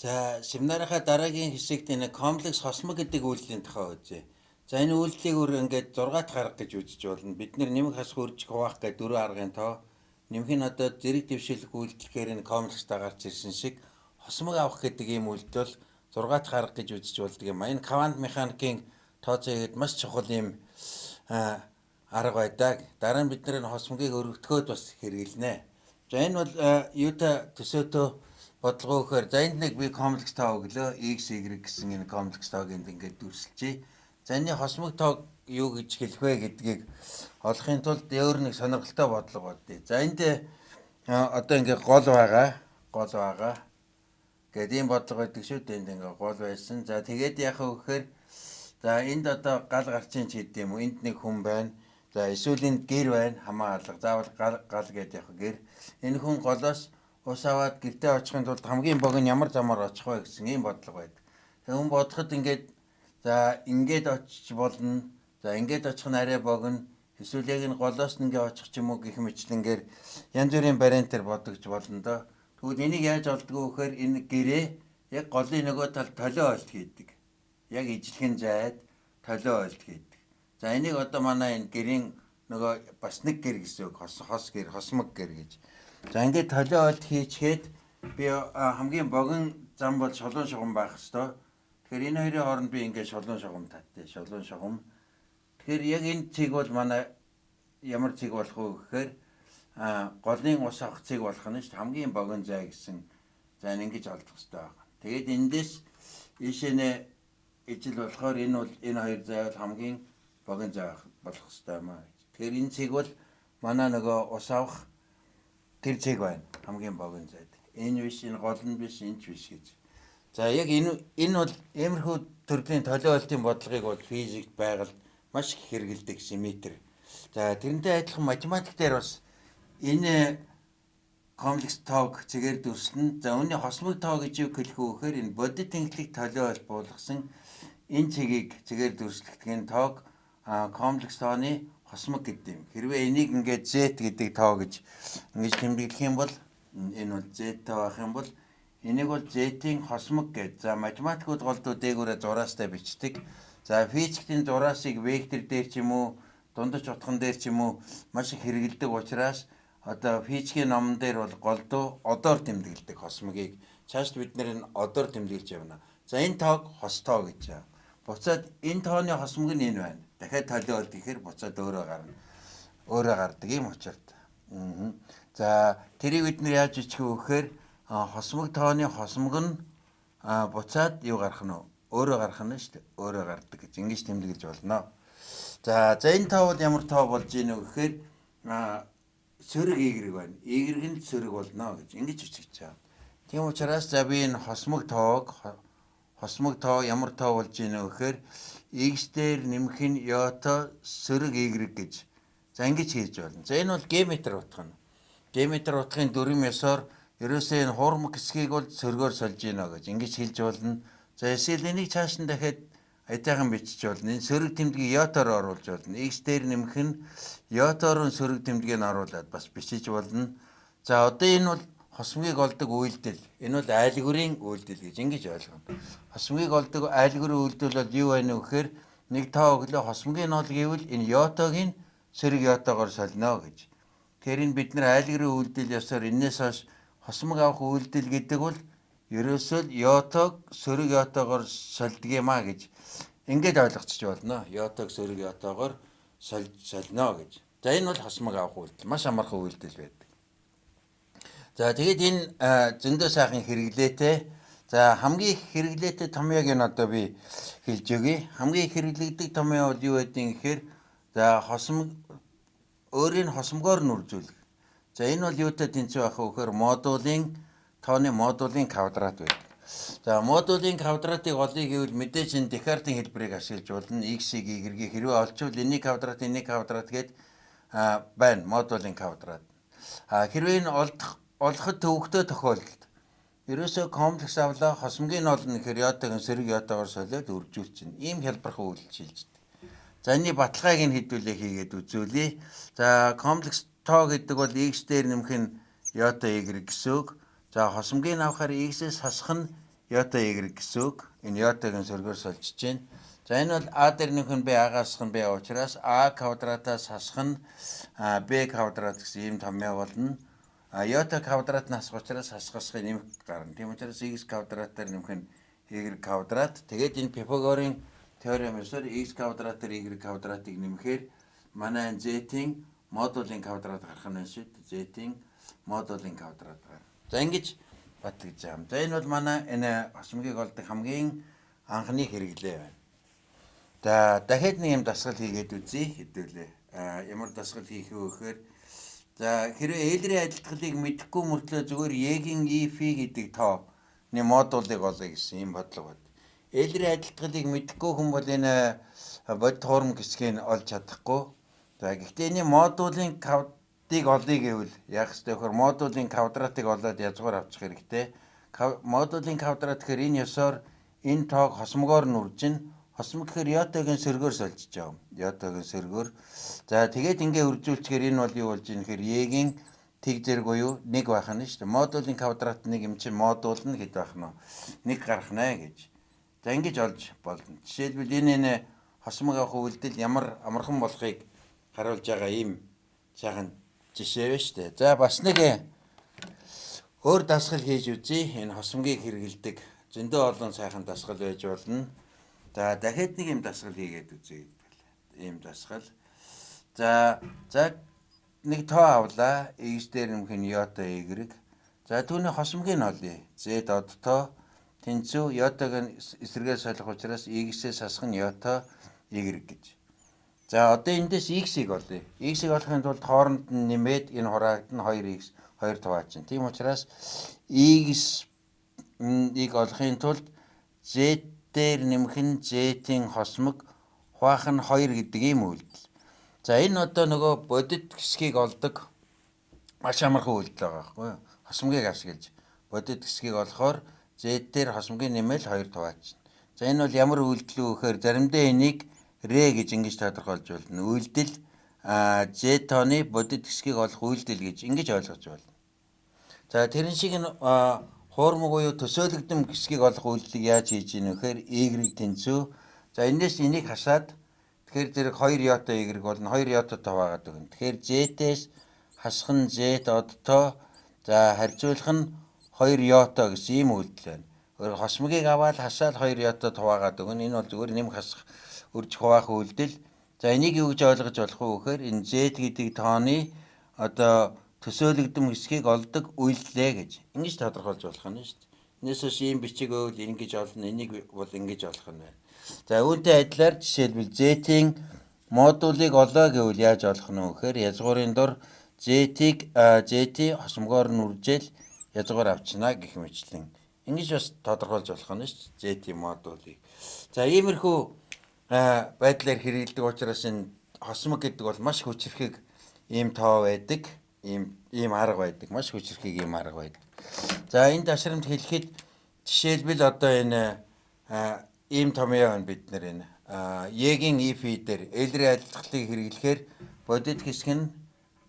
За, семинарынхаа дараагийн хэсэгт энэ комплекс хосмог гэдэг үйлдэлийн тухай үзье. За, энэ үйлдэлийг өөр ингээд 6 дахь арга гэж үзэж болно. Бид нэр нэмэх, хасах, үржих, хуваах гэдэг дөрвөн аргын тоо. Нэмэх нь одоо зэрэг дэвшилэх үйлдэлгээр энэ комплекс гарч ирсэн шиг хосмог авах гэдэг ийм үйлдэл бол 6 дахь арга гэж үзэж болдог юм. Энэ квант механикийн тооцоо хийхэд маш чухал ийм арга байдаг. Дараа нь бид нар энэ хосмогийг өргөтгөөд бас хэрэглэнэ. За, энэ бол юутай төсөөтөө бодлого өгөхөөр, за, энд нэг би комплекс тоо өглөө. X, Y гэсэн энэ комплекс тоог энд ингээд дүрсэлжээ. За, энэ хосмог тоог юу гэж хэлэх вэ гэдгийг олохын тулд өөр нэг сонирхолтой бодлого бодъё. За, энд одоо ингээд гол байгаа. Гол байгаа. Гээд ийм бодлого байдаг шүү дээ. Энд ингээд гол байсан. За, тэгээд яах вэ гэхээр, за, энд одоо гал гарчин ч гэдэг юм уу. Энд нэг хүн байна. За, эсвэл энд гэр байна. Хамаа алга. Заавал гал гал гэдэг яг гэр. Энэ хүн голоос ус аваад гэртээ очихын тулд хамгийн богино ямар замаар очих вэ гэсэн ийм бодлого байдаг. Тэгээ хүн бодоход ингээд, за, ингээд очиж болно. За, ингээд очих нь арай богино. Эсвэл яг энэ голоос нь ингээд очих ч юм уу гэх мэтлэнгээр янз бүрийн вариантаар бодогч болно доо. Тэгвэл энийг яаж олдгоо гэхээр энэ гэрээ яг голын нөгөө талд толио ойлт хийдэг. Яг ижлэгэн зайд толио ойлт хийдэг. За, энийг одоо манай энэ гэрийн нөгөө бас нэг гэр гэсэн үг, хос хос гэр, хосмог гэр гэж. За, ингээд толио ойлт хийчихэд би хамгийн богино зам бол шулуун шугам байх хэвээр. Тэгэхээр энэ хоёрын хооронд би ингээд шулуун шугам татъя. Шулуун шугам. Тэгэхээр яг энэ цэг бол манай ямар цэг болох вэ гэхээр голын ус авах цэг болох нь шүү дээ. Хамгийн богино зай гэсэн. За, ингэж олдох хэрэгтэй байна. Тэгээд эндээс ийшээ ижил болохоор энэ бол энэ хоёр зай бол хамгийн богино зай болох хэрэгтэй юм аа гэж. Тэгэхээр энэ цэг бол манай нөгөө ус авах тэр цэг байна. Хамгийн богино зайд. Энэ биш, энэ гол нь биш, энэ ч биш гэж. За, яг энэ бол иймэрхүү төрлийн толио ойлтын бодлогыг бол физикт, байгальд маш их хэрэглэдэг симметр. За, тэрнтэй адилхан математик дээр бас энэ комплекс тоог цэгээр дүрслэн. За, үүний хосмог тоо гэж юу хэлэх вэ гэхээр энэ бодит тэнхлэг толио ойлт буулгасан энэ цэгийг цэгээр дүрслэгдэх энэ тоог комплекс тооны хосмог гэдэг юм. Хэрвээ энийг ингээд Z гэдэг тоо гэж ингэж тэмдэглэх юм бол, энэ бол Z тоо байх юм бол энийг бол Z-ийн хосмог гэж. За, математикууд голдуу дээгүүрээ зураастай бичдэг. За, физикийн зураасыг вектор дээр ч юм уу, дундаж утган дээр ч юм уу маш их хэрэглэдэг учраас одоо физикийн номон дээр бол голдуу одоор тэмдэглэдэг хосмогийг. Цаашд бид нэр энэ одоор тэмдэглэж явна. За, энэ тоог хос тоо гэж байна. Буцаад энэ тооны хосмог нь энэ байна. Дахиад толио бол гэхээр буцаад өөрөө гарна. Өөрөө гардаг юм учиртай. За, тэрийг бид нэр яаж бичих вэ гэхээр хосмог тооны хосмог нь буцаад юу гарах нь вэ? Өөрөө гарах нь шүү дээ. Өөрөө гардаг гэж ингэж тэмдэглэж болно. За, за, энэ тоо бол ямар тоо болж ийнө гэхээр сөрөг Y байна. Y нь сөрөг болно гэж ингэж бичиж байгаа. Тийм учраас, за, би энэ хосмог тоог, хосмог тоо ямар тоо болж ийнө гэхээр x дээр нэмэх нь йота сөрөг y гэж, за, ингэж хийж болно. За, энэ бол геометр утга нь. Геометр утгын дүрэм ёсоор ерөөсөө энэ хуурмаг хэсгийг бол сөргөөр сольж гинэ гэж ингэж хэлж болно. За, эсвэл энийг цааш нь дахиад аятайхан бичиж болно. Энэ сөрөг тэмдгийг йотоор оруулж болно. X дээр нэмэх нь йотоор нь сөрөг тэмдгийг оруулаад бас бичиж болно. За, одоо энэ бол хосмогийг олдог үйлдэл. Энэ бол айлгүрийн үйлдэл гэж ингэж ойлгоно. Хосмогийг олдог айлгүрийн үйлдэл бол юу байна вэ гэхээр нэг тоо өглөө хосмогийн ол гэвэл энэ йотогийн сөрөг йотоогоор солино гэж. Тэгэхээр энэ бид нар айлгүрийн үйлдэл ёсоор энээс хойш хосмог авах үйлдэл гэдэг бол ерөөсөө л йотог сөрөг йотоогоор сольдог юм а гэж ингээд ойлгочих болно. Йотог сөрөг йотоогоор солино гэж. За, энэ бол хосмог авах үйлдэл. Маш амархан үйлдэл байдаг. За, тэгээд энэ зөндөө сайхан хэрэглээтэй. За, хамгийн их хэрэглээтэй томьёог энэ одоо би хэлж өгье. Хамгийн их хэрэглэгдэх томьёо бол юу гэдгийг гэхээр, за, хосмог өөрийг хосмогоор нь үржүүлэх. За, энэ бол юутай тэнцүү байх вэ гэхээр модулийн тооны модулийн квадрат байдаг. За, модулийн квадратыг олъё гэвэл мэдээж энэ Декартын хэлбэрийг ашиглаж болно. X-ийг y-ийг хэрвээ олчвол энэний квадрат, энэний квадрат гээд байна модулийн квадрат. А хэрвээ энэ олоход төвөгтэй тохиолдолд ерөөсөө комплекс авлаа, хосмогийн олно гэхээр йотог сөрөг йотогоор солиод үржүүлчихнэ. Ийм хялбархан үйлдэл шилждэг. За, энэний баталгааг нь хэдүүлээ хийгээд үзүүлье. За, комплекс тоо гэдэг бол x дээр нэмэх нь йота y гэсэн үг. За, хосмогийн авахаар x-ээс хасах нь йота y гэсэн үг. Энэ йотагийн сөргөөр сольжиж байна. За, энэ бол а дээр нэмэх нь b, а-гаас хасах нь b учраас а квадратаас хасах нь b квадрат гэсэн ийм томьёо болно. А йота квадрат нь хасах учраас хасах нэмэх гарна. Тийм учраас x квадратаар нэмэх нь y квадрат. Тэгээд энэ Пифагорын теоремосоор x квадратаар y квадратыг нэмэхээр манай z-ийн модулийн квадрат гарах нь шүү дээ. Z-ийн модулийн квадрат гарна. За, ингэж батлагдж байгаа юм. За, энэ бол манай энэ хосмогийг олдог хамгийн анхны хэрэглээ байна. За, дахиад нэг юм дасгал хийгээд үзье хэдүүлээ. А ямар дасгал хийх вэ гэхээр, за, хэрвээ Эйлерийн адилтгалыг мэдэхгүй мөртлөө зүгээр E-гийн E фи гэдэг тооны модулыг олъё гэсэн юм бодлого байна. Эйлерийн адилтгалыг мэдэхгүй хүн бол энэ бодит хуурмаг хэсгийг олж чадахгүй. За, гэхдээ энэ модулийн квадратыг олъё гэвэл яах ёстой вэ гэхээр модулийн квадратыг олоод язгуур авчих хэрэгтэй. Модулийн квадрат гэхээр энэ ёсоор энэ тоог хосмогоор нь үржинэ. Хосмог гэхээр йотагийн сөргөөр сольжиж байгаа юм. Йотагийн сөргөөр. За, тэгээд ингээ үржүүлчихээр энэ бол юу болж ийн гэхээр E-гийн тэг зэрэг буюу 1 байх нь шүү дээ. Модулийн квадрат 1 юм чинь модул нь хэд байх нь вэ? 1 гарах нэ гэж. За, ингэж олж болно. Жишээлбэл, энэ хосмог авах үйлдэл ямар амархан болохыг харуулж байгаа ийм сайхан жишээ байна шүү дээ. За, бас нэг өөр дасгал хийж үзье. Энэ хосмогийг хэрэглэдэг зөндөө олон сайхан дасгал байж болно. За, дахиад нэг юм дасгал хийгээд үзье гэдэг. Ийм дасгал. За, нэг тоо авлаа. X дээр нэмэх нь йота y. За, түүний хосмогийг нь олъё. Z одтоо тэнцүү йотаг нь эсрэгээр солих учраас x-ээс хасах нь йота y гэж. За, одоо эндээс x-ийг олъё. X-ийг олохын тулд хооронд нь нэмээд энэ хураагдана, 2x 2 хуваачин. Тийм учраас x-ийг олохын тулд z дээр нэмэх нь z-ийн хосмог хуваах нь 2 гэдэг ийм үйлдэл. За, энэ одоо нөгөө бодит хэсгийг олдог маш амархан үйлдэл байгаа байхгүй юу? Хосмогийг ашиглаж бодит хэсгийг олохоор z дээр хосмогийн нэмэл 2 хуваачин. За, энэ бол ямар үйлдэл вэ гэхээр заримдаа энийг R гэж ингэж тодорхойлж болно. Үйлдэл Z тооны бодит хэсгийг олох үйлдэл гэж ингэж ойлгож байна. За, тэрэн шиг нь хуурмаг буюу төсөөлөгдөн хэсгийг олох үйлдэлийг яаж хийж ийн вэ гэхээр Y тэнцүү. За, энэс энийг хасаад, тэгэхээр зэрэг 2 йота Y болно, 2 йота хуваагаад өгнө. Тэгэхээр Z-ээс хасах нь Z одтоо, за, харьцуулах нь 2 йота гэсэн ийм үйлдэл байна. Өөр хосмогийг аваад хасаад 2 йота хуваагаад өгнө. Энэ бол зүгээр нэмэх, хасах, үржих, хуваах үйлдэл. За, энийг юу гэж ойлгож болох вэ гэхээр энэ Z гэдэг тооны одоо төсөөлөгдөн хэсгийг олдог үйлдэлээ гэж ингэж тодорхойлж болох нь шүү дээ. Энэс хойш ийм бичиг байвал ингэж олно, энийг бол ингэж олох нь байна. За, үүнтэй адилаар жишээлбэл Z-ийн модулыг олоо гэвэл яаж олох нь вэ гэхээр язгуурын дор Z-ийг Z-ийн хосмогоор нь үржээл язгуур авчна гэх мэтчлэн ингэж бас тодорхойлж болох нь шүү дээ Z-ийн модулыг. За, иймэрхүү байдлаар хэрэглэдэг учраас энэ хосмог гэдэг бол маш хүчирхэг ийм тоо байдаг. Ийм арга байдаг. Маш хүчирхэг ийм арга байдаг. За, энэ ташрамд хэлэхэд жишээлбэл одоо энэ ийм томьёо байна, бид нар энэ E-гийн E фи дээр Эйлерийн адилтгалыг хэрэглэхээр бодит хэсэг нь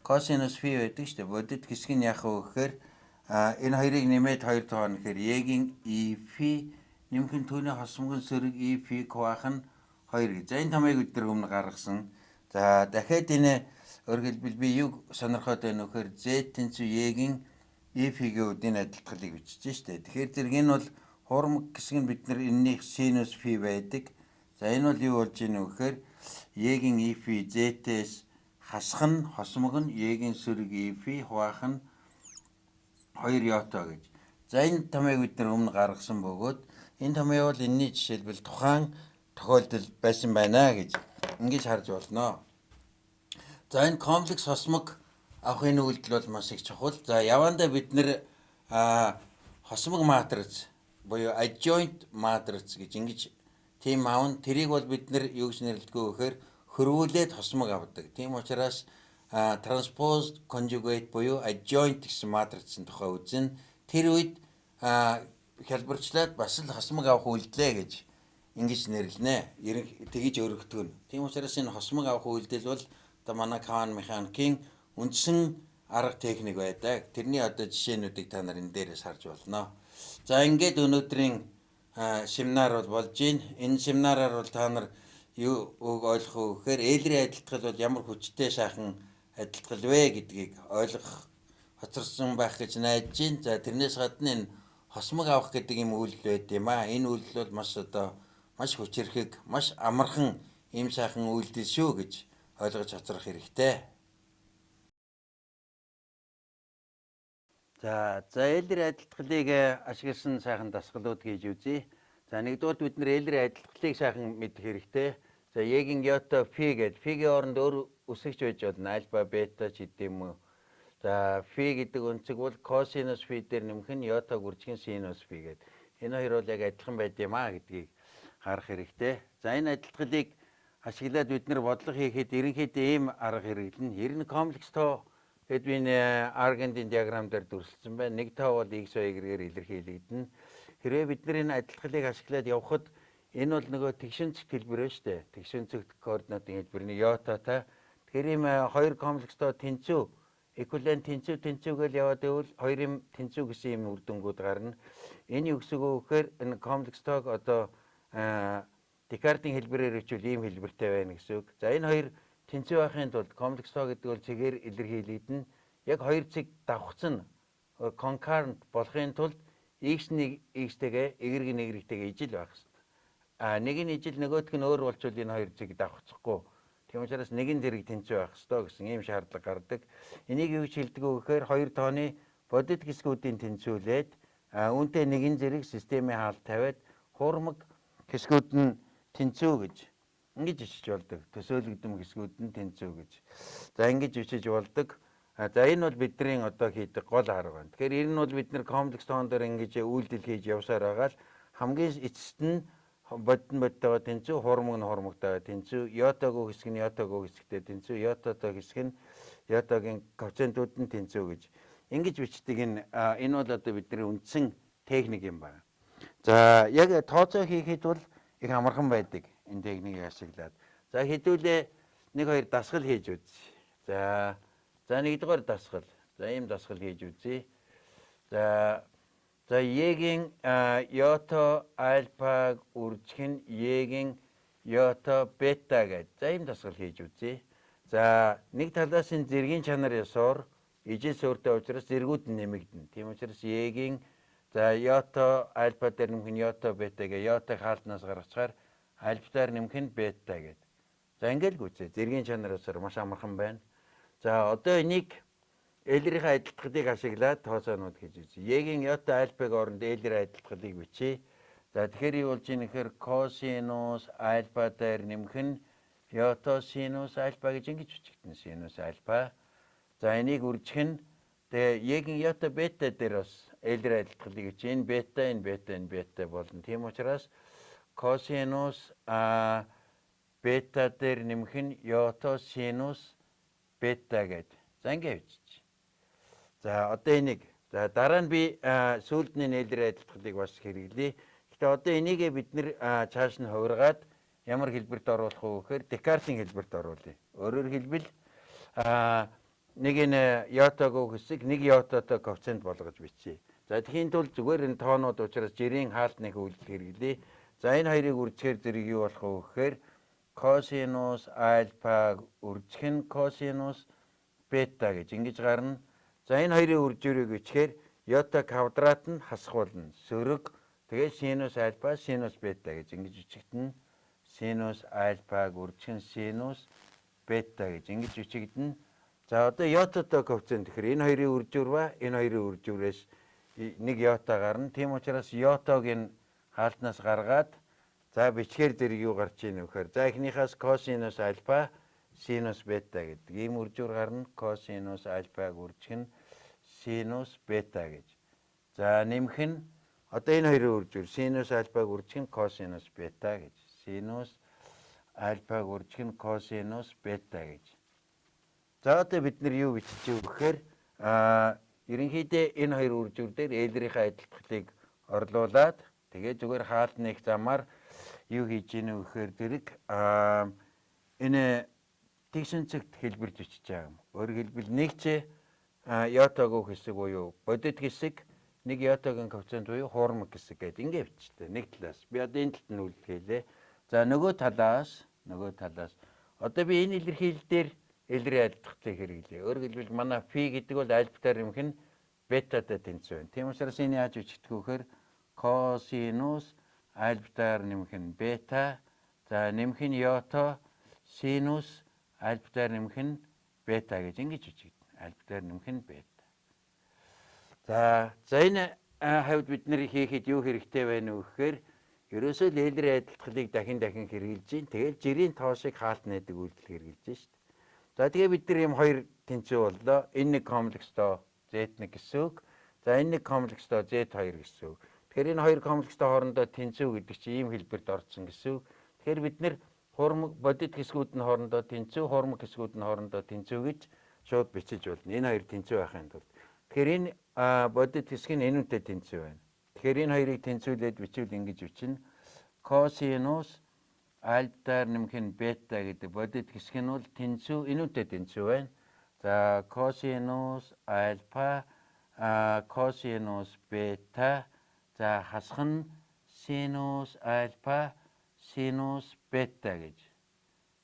косинус фи байдаг шүү дээ. Бодит хэсэг нь яах вэ гэхээр энэ хоёрыг нэмээд хоёр тоон гэхээр E-гийн E фи нэмэх нь түүний хосмогын сөрөг E фи хуваах нь 2 гэж. За, энэ томьёог бид нар өмнө гаргасан. За, дахиад энэ өөрөөр хэлбэл би юу сонирхоод байна вэ гэхээр Z тэнцүү E-гийн E фи-гийн үдийн адилтгалыг бичиж штэ. Тэгэхээр зэрэг энэ бол хуурмаг хэсэг нь бид нар энэний синус фи байдаг. За, энэ бол юу болж ийн вэ гэхээр E-гийн E фи Z-ээс хасах нь хосмог нь E-гийн сөрөг E фи хуваах нь 2 йота гэж. За, энэ томьёог бид нар өмнө гаргасан бөгөөд энэ томьёо бол энэний жишээлбэл тухайн тохиолдол байсан байна гэж ингэж харж болно. За, энэ комплекс хосмог авахын үйлдэл бол маш их чухал. За, явандаа бид нэр хосмог матриц буюу adjoint матриц гэж ингэж тийм аавн, тэрийг бол бид нэр юу гэж нэрлэдэг вэ гэхээр хөрвүүлээд хосмог авдаг. Тийм учраас transposed conjugate буюу adjoint гэсэн матрицын тухай үзнэ. Тэр үед хялбарчлаад бас л хосмог авах үйлдэлээ гэж ингэж нэрлэнэ. Ерөн тэгж өргөдөг нь. Тийм учраас энэ хосмог авах үйлдэл бол одоо манай квант механикийн үндсэн арга техник байдаг. Тэрний одоо жишээнүүдийг та нар энэ дээрээс харж болно. За, ингээд өнөөдрийн семинар бол болж байна. Энэ семинараар бол та нар юу үг ойлгох вэ гэхээр Эйлерийн адилтгал бол ямар хүчтэй сайхан адилтгал вэ гэдгийг ойлгох хоцорсон байх гэж найдаж байна. За тэрнээс гадна энэ хосмог авах гэдэг юм үйлдэл байд юм аа. Энэ үйлдэл бол маш одоо маш хүчирхэг, маш амархан ийм сайхан үйлдэл шүү гэж ойлгож хоцрох хэрэгтэй. За Эйлерийн адилтгалыг ашигласан сайхан дасгалууд хийж үзье. За нэгдүгээр бид нар Эйлерийн адилтгалыг сайхан мэдэх хэрэгтэй. За Е-гийн йота фи гэдэг фигийн оронд өөр үсгч байж болно. Альфа, бета ч гэдэг юм уу. За фи гэдэг өнцөг бол косинус фи дээр нэмэх нь йота гүржигэн синус фи гэдэг. Энэ хоёр бол яг адилхан байд юм а гэдгийг харах хэрэгтэй. За энэ адилтгалыг ашиглаад бид нар бодлого хийхэд ерөнхийдөө ийм арга хэрэглэнэ. Ер нь комплекс тоо Тэгэд би энэ аргентын диаграм дээр дүрсэлсэн байна. Нэг тоо бол x, y-гээр илэрхийлэгдэнэ. Хэрвээ бид нар энэ адилтгалыг ашиглаад явхад энэ бол нөгөө тэгшин цэгт хэлбэр байна шүү дээ. Тэгшин цэгт координатын хэлбэр нь йотатай. Тэгэхээр ийм хоёр комплекс тоо тэнцүү, эквивалент тэнцүү тэнцүү гэж яваад байвал хоёр юм тэнцүү гэсэн юм үр дүнгууд гарна. Энэ юу гэсэн үг вэ гэхээр энэ комплекс тоог одоо Декартын хэлбэрээр бичвэл ийм хэлбэртэй байна гэсэн үг. За энэ хоёр тэнцүү байхын тулд комплекс тоо гэдэг бол цэгээр илэрхийлэгдэнэ. Яг хоёр цэг давхцсан concurrent болохын тулд x1 x-тэйгээ y нь y-тэйгээ ижил байх хэрэгтэй. А нэг нь ижил нөгөөх нь өөр болчвол энэ хоёр цэг давхцахгүй. Тийм учраас нэгэн зэрэг тэнцүү байх ёстой гэсэн ийм шаардлага гардаг. Энийг юу гэж хэлдэг вэ гэхээр хоёр тооны бодит хэсгүүдийн тэнцвүүлээд үүнтэй нэгэн зэрэг системийн хаалт тавиад хуурмаг хэсгүүд нь тэнцүү гэж ингэж бичиж болдог. Төсөөлөгдөм хэсгүүд нь тэнцүү гэж. За ингэж бичиж болдог. За энэ бол бидний одоо хийдэг гол арга байна. Тэгэхээр энэ нь бол бид нар комплекс тоон дээр ингэж үйлдэл хийж явсаар байгаа л хамгийн эцэст нь бодит нь бодтойгоо тэнцүү, хуурмаг нь хуурмагтайгаа тэнцүү, йотагүй хэсэг нь йотагүй хэсэгтэй тэнцүү, йотатой хэсэг нь йотагийн коэффициентүүд нь тэнцүү гэж ингэж бичдэг. Энэ бол одоо бидний үндсэн техник юм байна. За яг тооцоо хийхэд бол их амархан байдаг энэ техникийг ашиглаад. За хэдүүлээ нэг хоёр дасгал хийж үзье. За нэгдүгээр дасгал. За ийм дасгал хийж үзье. За Е-гийн йота альфа үржих нь Е-гийн йота бета гэдэг. За ийм дасгал хийж үзье. За нэг талаас нь зэргийн чанар ёсоор ижил суурьтай учраас зэргүүд нь нэмэгдэнэ. Тийм учраас Е-гийн за йота альфа дээр нэмэх нь йота бета гэ йота хаалтнаас гаргацгаар альфа дээр нэмэх нь бета гэдэг. За ингээл гүцээ. Зэргийн чанар ёсоор маш амархан байна. За одоо энийг Эйлерийн адилтгалыг ашиглаад тооцоонууд хийж үзье. Е-гийн йота альфаг оронд Эйлерийн адилтгалыг бичье. За тэгэхээр юу болж ийн гэхээр косинус альфа дээр нэмэх нь йота синус альфа гэж ингэж бичигдэнэ. Синус альфа. За энийг үржих нь тэгээ Е-гийн йота бета дээр бас Эйлерийн адилтгалыг бичье. Энэ бета, энэ бета, энэ бета болно. Тийм учраас косинус бета дээр нэмэх нь йота синус бета гэдэг. За ингэ бичиж. За одоо энийг за дараа нь би сүүлд нь Эйлерийн адилтгалыг бас хэрэглэе. Гэхдээ одоо энийгээ бид нэр цааш нь хувиргаад ямар хэлбэрт оруулах вэ гэхээр Декартын хэлбэрт оруулъя. Өөрөөр хэлбэл нэг энэ йотагүй хэсэг нэг йотатой коэффициент болгож бичье. За тэгэхийн тулд зүгээр энэ тоонууд учраас жирийн хаалт нэг үйлдэл хэрэглэе. За энэ хоёрыг үржихээр зэрэг юу болох вэ гэхээр косинус альфа үржих нь косинус бета гэж ингэж гарна. За энэ хоёрын үржүүрийг бичгээр йота квадрат нь хасах болно. Сөрөг тэгээ синус альфа синус бета гэж ингэж бичигдэнэ. Синус альфаг үржих нь синус бета гэж ингэж бичигдэнэ. За одоо йотатой коэффициент гэхээр энэ хоёрын үржүүр ба энэ хоёрын үржүүрээс нэг йота гарна. Тийм учраас йотог энэ хаалтнаас гаргаад за бичгээр зэрэг юу гарч ийн вэ гэхээр за эхнийхээс косинус альфа синус бета гэдэг ийм үржүүр гарна. Косинус альфаг үржих нь синус бета гэж. За нэмэх нь одоо энэ хоёрын үржүүр синус альфаг үржих нь косинус бета гэж. Синус альфаг үржих нь косинус бета гэж. За одоо бид нар юу бичиж вэ гэхээр ерөнхийдөө энэ хоёр үржүүр дээр Эйлерийнхээ адилтгалыг орлуулад тэгээ зүгээр хаалт нэг замаар юу хийж ийнэ вэ гэхээр зэрэг энэ тэгшин цэгт хэлбэрж бичиж байгаа юм. Өөрөөр хэлбэл нэг ч йотагүй хэсэг буюу бодит хэсэг Нэг йотагийн коэффициент буюу хуурмаг хэсэг гэдэг ингэ бичтэй. Нэг талаас би одоо энэ талд нь үйлдэл хийлээ. За нөгөө талаас одоо би энэ илэрхийлэл дээр Эйлерийн адилтгалыг хэрэглэе. Өөрөөр хэлбэл манай фи гэдэг бол альфа дээр нэмэх нь бетатай тэнцүү байна. Тийм учраас энэ яаж бичигдэх вэ гэхээр косинус альфа дээр нэмэх нь бета, за нэмэх нь йота синус альфа дээр нэмэх нь бета гэж ингэж бичигдэнэ. Альфа дээр нэмэх нь бета. За энэ хавьд бид нэр хийхэд юу хэрэгтэй байна вэ гэхээр ерөөсөө л Эйлерийн адилтгалыг дахин дахин хэрэглэж чинь тэгэл жирийн тоо шиг хаалт нээдэг үйлдэл хэрэглэж шít. За тэгээ бид нар юм хоёр тэнцүү боллоо. Энэ нэг комплекс тоо Z1 гэсэн үг. За энэ нэг комплекс тоо Z2 гэсэн үг. Тэгэхээр энэ хоёр комплекс тоо хоорондоо тэнцүү гэдэг чинь ийм хэлбэрт орсон гэсэн үг. Тэгэхээр бид нэр хуурмаг бодит хэсгүүд нь хоорондоо тэнцүү, хуурмаг хэсгүүд нь хоорондоо тэнцүү гэж шууд бичиж болно. Энэ хоёр тэнцүү байхын тулд. Тэгэхээр энэ бодит хэсэг нь энүүтэй тэнцүү байна. Тэгэхээр энэ хоёрыг тэнцвүүлээд бичвэл ингэж бичнэ. Косинус альфа дээр нэмэх нь бета гэдэг бодит хэсэг нь бол тэнцүү энүүтэй тэнцүү байна. За косинус альфа косинус бета, за хасах нь синус альфа синус бета гэж.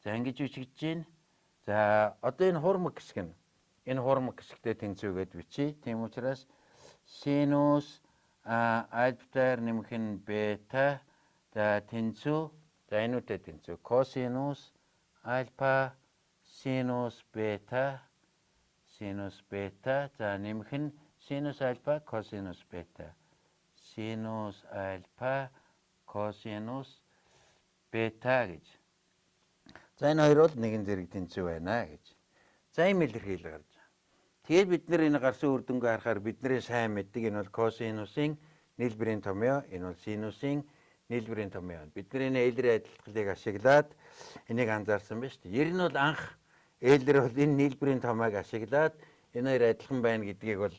За ингэж бичигдэж байна. За одоо энэ хуурмаг хэсэг нь энэ хуурмаг хэсэгтэй тэнцүүгээд бичье. Тийм учраас синус альфа дээр нэмэх нь бета, за тэнцүү, за энүүтэй тэнцүү. Косинус альфа синус бета, синус бета, за нэмэх нь синус альфа косинус бета. Синус альфа косинус бета гэж. За энэ хоёр бол нэгэн зэрэг тэнцүү байна гэж. За ийм илэрхийлэл гарч байгаа. Тэгээд бид нэр энэ гарсан үр дүнгээ харахаар бидний сайн мэддэг энэ бол косинусын нийлбэрийн томьёо, энэ бол синусын нийлбэрийн томьёо. Бид нар энэ Эйлерийн адилтгалыг ашиглаад энийг анзаарсан байна шүү дээ. Ер нь бол анх Эйлер бол энэ нийлбэрийн томьёог ашиглаад энэ хоёр адилхан байна гэдгийг бол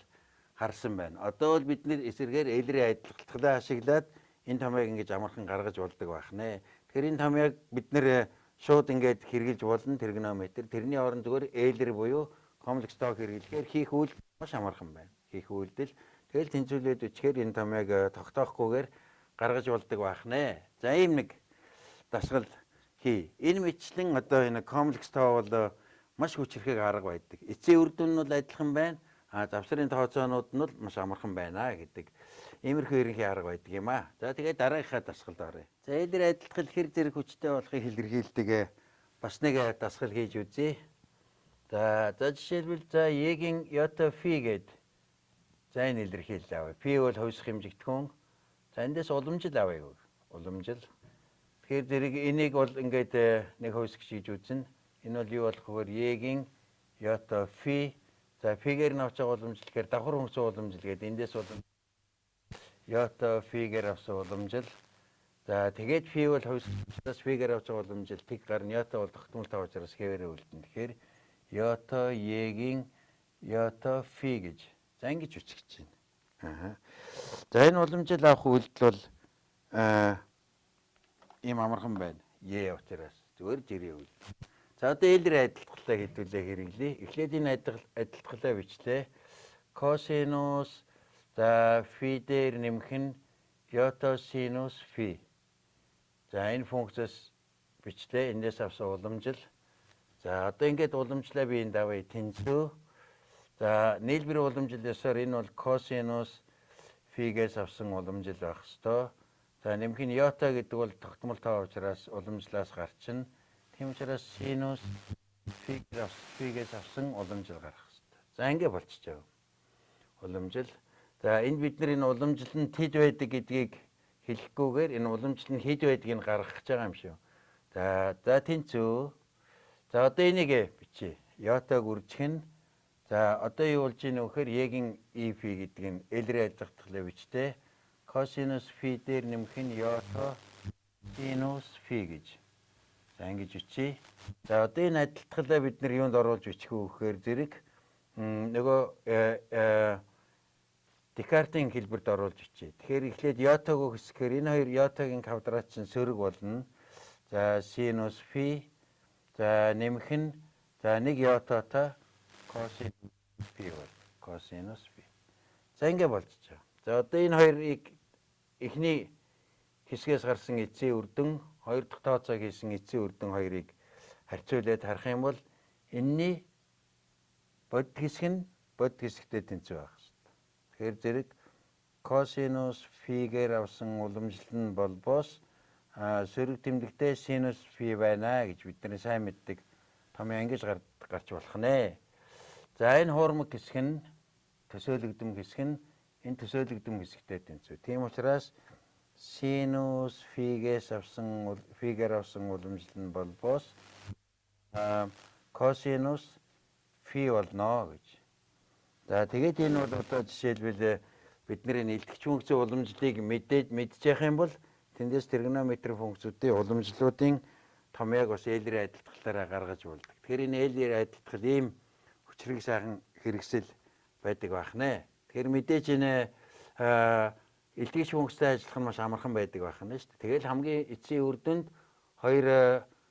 харсан байна. Одоо бол бид нэр эсрэгээр Эйлерийн адилтгалаа ашиглаад энэ томьёог ингэж амархан гаргаж болдог байх нэ. Тэгэхээр энэ томьёог бид нэр шууд ингээд хэрэгжилж болно тригонометр. Тэрний оронд зүгээр Эйлер буюу комплекс тоо хэрэглэхээр хийх үйлдэл маш амархан байна. Хийх үйлдэл тэгэл тэнцвүүлээд бичгээр энэ томьёог тогтоохгүйгээр гаргаж болдог байх нэ. За ийм нэг дасгал хий. Энэ мэтлэн одоо энэ комплекс тоо бол маш хүчирхэг арга байдаг. Эцсийн үр дүн нь бол адилхан байна. А завсрын тооцоонууд нь бол маш амархан байна гэдэг иймэрхүү ерөнхий арга байдаг юм аа. За тэгээд дараагийнхаа дасгалд оръё. За Эйлер адилтгал хэр зэрэг хүчтэй болохыг илэрхийлдэг бас нэг дасгал хийж үзье. За жишээлбэл за E-гийн йота фи гээд за энэ илэрхийлэл авъя. Фи бол хувьсах хэмжигдэхүүн. За эндээс уламжил авъя. Уламжил. Тэгэхээр зэрэг энийг бол ингээд нэг хувьсгч хийж үзнэ. Энэ бол юу болох вэ? E-гийн йота фи. За фигээр нь авч байгаа уламжил гэхээр давхар хөнгөсөн уламжил гээд эндээс уламжил йота фигээр авсан уламжил. За тэгээд фи бол хувьсгчаас фигээр авч байгаа уламжил тэг гарна. Йота бол тогтмол тоо учраас хэвээрээ үлдэнэ. Тэгэхээр йота е-гийн йота фи гэж за ингэж бичиж байна. Аа. За энэ уламжил авах үйлдэл бол ийм амархан байна. Е учраас зүгээр жирийн үйлдэл. За одоо Эйлерийн адилтгалаа хэдүүлээ хэрэглэе. Эхлээд энэ адилтгалаа бичлээ. Косинус за фи дээр нэмэх нь йота синус фи. За энэ функцээс бичлээ. Эндээс авсан уламжил. За одоо ингээд уламжлаа би энд авъя тэнцүү. За нийлбэрийн уламжил ёсоор энэ бол косинус фигээс авсан уламжил байх ёстой. За нэмэх нь йота гэдэг бол тогтмол тоо учраас уламжлаас гарчна. Тийм учраас синус фигээс авсан уламжил гарах ёстой. За ингэ болчихжээ. Уламжил. За энд бид нар энэ уламжил нь тэд байдаг гэдгийг хэлэхгүйгээр энэ уламжил нь хэд байдгийг гаргах гэж байгаа юм шүү. За тэнцүү. За одоо энийг бичье. Йотаг үржих нь за одоо юу болж ийн вэ гэхээр е-гийн e фи гэдэг нь Эйлерийн адилтгалаа бичтэй. Косинус фи дээр нэмэх нь йота синус фи гэж. За ингэж бичье. За одоо энэ адилтгалаа бид нар юунд оруулж бичих вэ гэхээр зэрэг нөгөө Декартын хэлбэрт оруулж бичье. Тэгэхээр эхлээд йотаг хэсгээр энэ хоёр йотагийн квадрат чинь сөрөг болно. За синус фи за нэмэх нь за нэг йотатай косинус фи бол косинус фи. За ингэ болчихжээ. За одоо энэ хоёрыг эхний хэсгээс гарсан эцсийн үр дүн, хоёр дахь тооцоо хийсэн эцсийн үр дүн хоёрыг харьцуулаад харах юм бол энэний бодит хэсэг нь бодит хэсэгтэй тэнцүү байх хэрэгтэй. Тэгэхээр зэрэг косинус фи-гээр авсан уламжлал нь болбоос сөрөг тэмдэгтэй синус фи байна гэж бид нар сайн мэддэг томьёо ингэж гарч болох нэ. За энэ хуурмаг хэсэг нь төсөөлөгдөм хэсэг нь энэ төсөөлөгдөм хэсэгтэй тэнцүү. Тийм учраас синус фи-гээс авсан фи-гээр авсан уламжлал нь болбоос косинус фи болно гэж. За тэгээд энэ бол одоо жишээлбэл бидний нийлтгэгч функцийн уламжлалыг мэдээд мэдчих юм бол тэндээс тригонометри функцүүдийн уламжлалуудын томьёог бас Эйлерийн адилтгалаараа гаргаж болдог. Тэгэхээр энэ Эйлерийн адилтгал ийм хүчрэг сайхан хэрэгсэл байдаг байх нэ. Тэгэхээр мэдээж энэ илтгэгч функцтэй ажиллах нь маш амархан байдаг байх нь шүү дээ. Тэгэл хамгийн эцсийн үр дүнд хоёр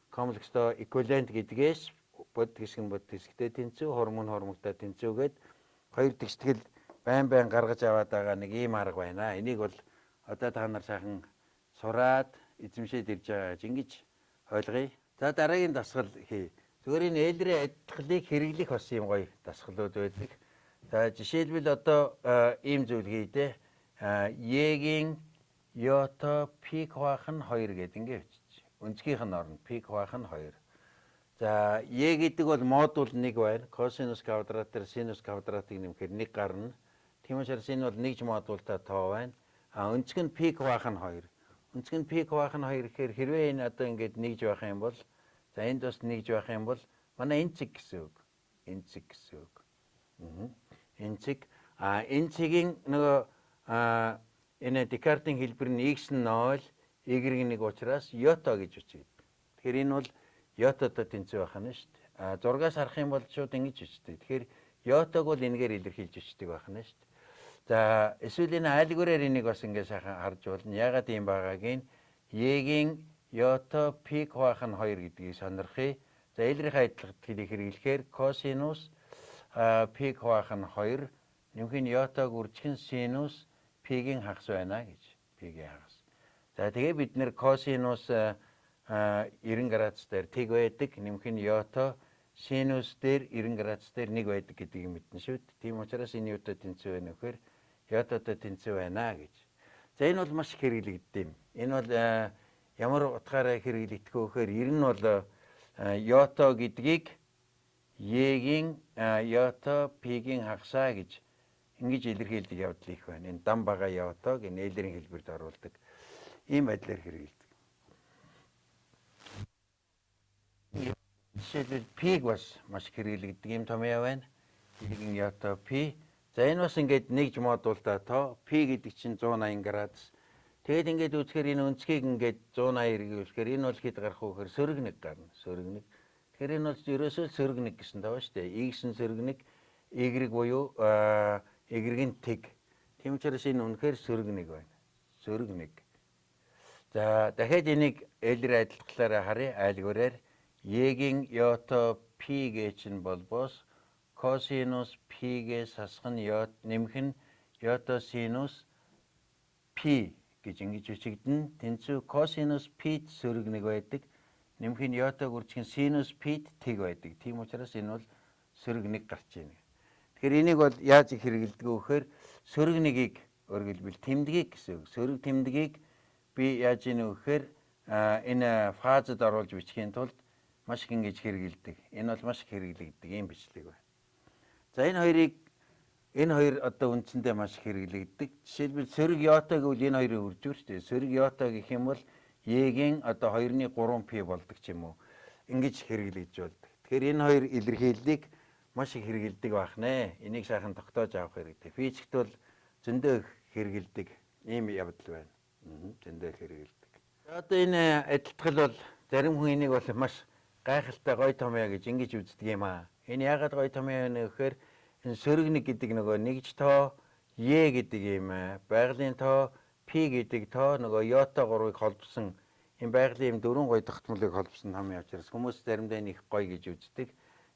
комплекстой эквивалент гэдгээс бодит хэсэг нь бодит хэсэгтэй тэнцүү, хормон хормогтой тэнцүүгээд хоёр тэгштгэл байн байн гаргаж аваад байгаа нэг ийм арга байна. Энийг бол одоо та нар сайхан сураад эзэмшээд ирж байгаа гэж ингэж ойлгоё. За дараагийн дасгал хий. Зүгээр энэ Эйлерийн адилтгалыг хэрэглэх бас юм гоё дасгалууд байдаг. За жишээлбэл одоо ийм зүйл хий дээ. Е-гийн йота пи хуваах нь 2 гэдэг ингэ бичиж. Өнцгийнх нь орно. Пи хуваах нь 2. За е гэдэг бол модуль 1 байна. Косинус квадратаар синус квадратыг нэмэхээр 1 гарна. Тийм учраас энэ бол нэгж модультай тоо байна. А өнцөг нь пи хуваах нь 2. Өнцөг нь пи хуваах нь 2 гэхээр хэрвээ энэ одоо ингээд нэгж байх юм бол за энд бас нэгж байх юм бол манай энэ цэг гэсэн үг. Энэ цэг гэсэн үг. Энэ цэг а энэ цэгийн нөгөө энэ Декартын хэлбэр нь x нь 0, y нь 1 учраас йота гэж бичигддэг. Тэгэхээр энэ бол йотатай тэнцүү байх нь шүү дээ. А зургаас харах юм бол шууд ингэж бичдэг. Тэгэхээр йотаг бол энэгээр илэрхийлж бичдэг байх нь шүү дээ. За эсвэл энэ айлгуураар энийг бас ингэ сайхан харж болно. Яагаад ийм байгааг нь е-гийн йота пи хуваах нь 2 гэдгийг сонирхъя. За Эйлерийн адилтгалыг хэрэглэхээр косинус пи хуваах нь 2 нэмэх нь йотаг үржих нь синус пи-гийн хагас байна гэж. Пи-гийн хагас. За тэгээ бид нэр косинус 90 градус дээр тэг байдаг, нэмэх нь йота синус дээр 90 градус дээр 1 байдаг гэдгийг мэднэ шүү дээ. Тийм учраас энэ юутай тэнцүү байна вэхээр йотатай тэнцүү байна гэж. За энэ бол маш их хэрэглэгддэг юм. Энэ бол ямар утгаараа хэрэглэгдэх вэ гэхээр ер нь бол йото гэдгийг е-гийн йото пи-гийн хагасаа гэж ингэж илэрхийлдэг явдал их байна. Энэ дам бага йотог энэ Эйлерийн хэлбэрт оруулдаг. Ийм байдлаар хэрэглэдэг. Жишээлбэл пи-г бас маш их хэрэглэгддэг юм томьёо байна. Пи-гийн йото пи. За энэ бас ингээд нэгж модультай тоо. Пи гэдэг чинь 180 градус. Тэгээд ингээд үзэхээр энэ өнцгийг ингээд 180 эргүүлэхээр энэ бол хэд гарах вэ гэхээр сөрөг 1 гарна. Сөрөг 1. Тэгэхээр энэ бол ерөөсөө сөрөг 1 гэсэн тоо шүү дээ. X нь сөрөг 1, Y буюу Y нь тэг. Тийм учраас энэ үнэхээр сөрөг 1 байна. Сөрөг 1. За дахиад энийг Эйлерийн адилтгалаараа харъя. Айлгуураар Е-гийн йото пи гэж нь болбоос косинус пи-гээс хасах нь йот нэмэх нь йото синус пи гэж ингэж бичигдэнэ. Тэнцүү косинус пи сөрөг 1 байдаг. Нэмэх нь йотог үржих нь синус пи тэг байдаг. Тийм учраас энэ бол сөрөг 1 гарч байна. Тэгэхээр энийг бол яаж их хэрэглэдэг вэ гэхээр сөрөг 1-ийг өөрөлдвөл тэмдгийг гэсэн үг. Сөрөг тэмдгийг би яаж ийнэ вэ гэхээр энэ фазад оруулж бичихийн тулд маш их ингэж хэрэглэдэг. Энэ бол маш их хэрэглэгддэг ийм бичлэг байна. За энэ хоёрыг энэ хоёр одоо үндсэндээ маш их хэрэглэгддэг. Жишээлбэл сөрөг йота гэвэл энэ хоёрын үржүүр шүү дээ. Сөрөг йота гэх юм бол е-гийн одоо 2-ны 3 пи болдог ч юм уу. Ингэж хэрэглэгдэж болдог. Тэгэхээр энэ хоёр илэрхийллийг маш их хэрэглэдэг байх нэ. Энийг сайхан тогтоож авах хэрэгтэй. Физикт бол зөндөө их хэрэглэдэг ийм явдал байна. Зөндөө их хэрэглэдэг. Одоо энэ адилтгал бол зарим хүн энийг бол маш гайхалтай гоё томьёо гэж ингэж үздэг юм аа. Энэ яагаад гоё томьёо вэ гэхээр энэ сөрөг 1 гэдэг нөгөө нэгж тоо, е гэдэг ийм байгалийн тоо, пи гэдэг тоо нөгөө йота 3-ыг холбосон энэ байгалийн ийм дөрвөн гоё тогтмолыг холбосон томьёо учраас хүмүүс заримдаа энэ их гоё гэж үздэг.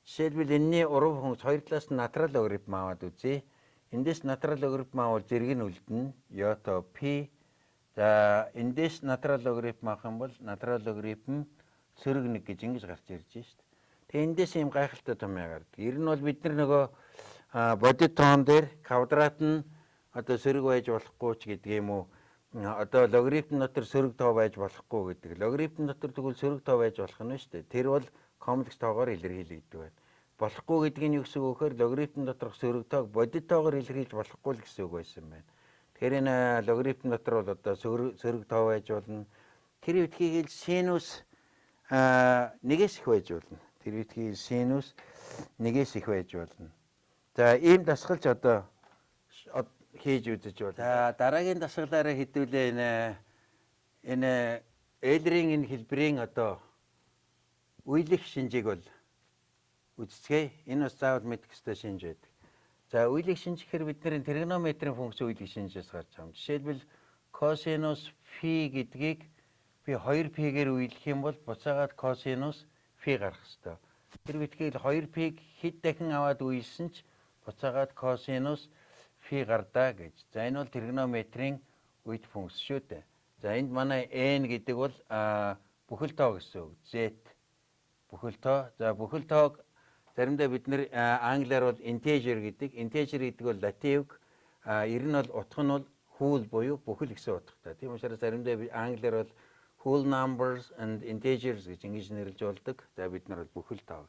Жишээлбэл энэний уран функц хоёр талаас нь натурал логарифм аваад үзье. Эндээс натурал логарифм авал зэрэг нь үлдэнэ. Йото пи. За эндээс натурал логарифм авах юм бол натурал логарифм сөрөг 1 гэж ингэж гарч ирж байна шүү дээ. Тэгээ эндээс ийм гайхалтай том гардаг. Ер нь бол бид нар нөгөө бодит тоон дээр квадрат нь одоо сөрөг байж болохгүй ч гэдэг юм уу. Одоо логарифм дотор сөрөг тоо байж болохгүй гэдэг. Логарифм дотор тэгвэл сөрөг тоо байж болох нь шүү дээ. Тэр бол комплекс тоогоор илэрхийлэгддэг байна. Болохгүй гэдэг нь юу гэсэн үг вэхээр логарифм доторх сөрөг тоог бодит тоогоор илэрхийлж болохгүй л гэсэн үг байсан байна. Тэгэхээр энэ логарифм дотор бол одоо сөрөг тоо байж болно. Тэр үеийг синус нэгээс их байж болно. Тэр үеийг синус нэгээс их байж болно. За ийм дасгалж одоо хийж үзэж байна. За дараагийн дасгалаараа хэдүүлээ энэ Эйлерийн энэ хэлбэрийн одоо үелэх шинжийг бол үзцгээе. Энэ бас заавал мэдэх ёстой шинж байдаг. За үелэх шинж гэхээр бидний тригонометрийн функц үелэх шинжээс гарч байгаа юм. Жишээлбэл косинус фи гэдгийг би 2π-гээр үелэх юм бол буцаагаад косинус фи гарах ёстой. Тэр битгээл 2π-г хэд дахин аваад үелсэн ч буцаагаад косинус фи гардаа гэж. За энэ бол тригонометрийн үед функц шүү дээ. За энд манай n гэдэг бол бүхэл тоо гэсэн үг. Z бүхэл тоо. За бүхэл тоог заримдаа бид нэр англиар бол integer гэдэг. Integer гэдэг бол латин үг. Ер нь бол утга нь бол whole буюу бүхэл гэсэн утгатай. Тийм учраас заримдаа англиар бол whole numbers and integers гэж ингэж нэрлэж болдог. За бид нар бол бүхэл тоо.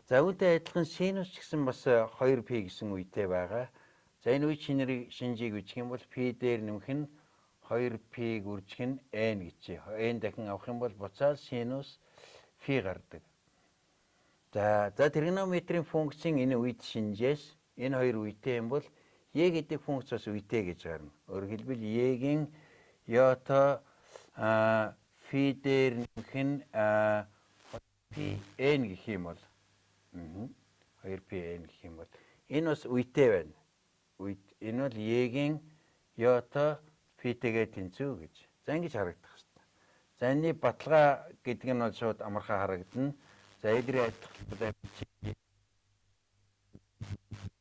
За үүнтэй адилхан синус ч гэсэн бас 2π гэсэн үетэй байгаа. За энэ үе шинэрийг шинжийг бичих юм бол p дээр нэмэх нь 2π-г үржих нь n гэж. N дахин авах юм бол буцаад синус фи гардаг. За тригонометрийн функцийн энэ үед шинжээс энэ хоёр үетэй юм бол e гэдэг функц бас үетэй гэж гарна. Өөрөөр хэлбэл e-гийн йота фи дээр нэмэх нь p n гэх юм бол 2p n гэх юм бол энэ бас үетэй байна. Үед энэ бол e-гийн йота фи-тэйгээ тэнцүү гэж. За ингэж харагдах хэрэгтэй. За энэний баталгаа гэдэг нь бол шууд амархан харагдана. За эдгээр адилхан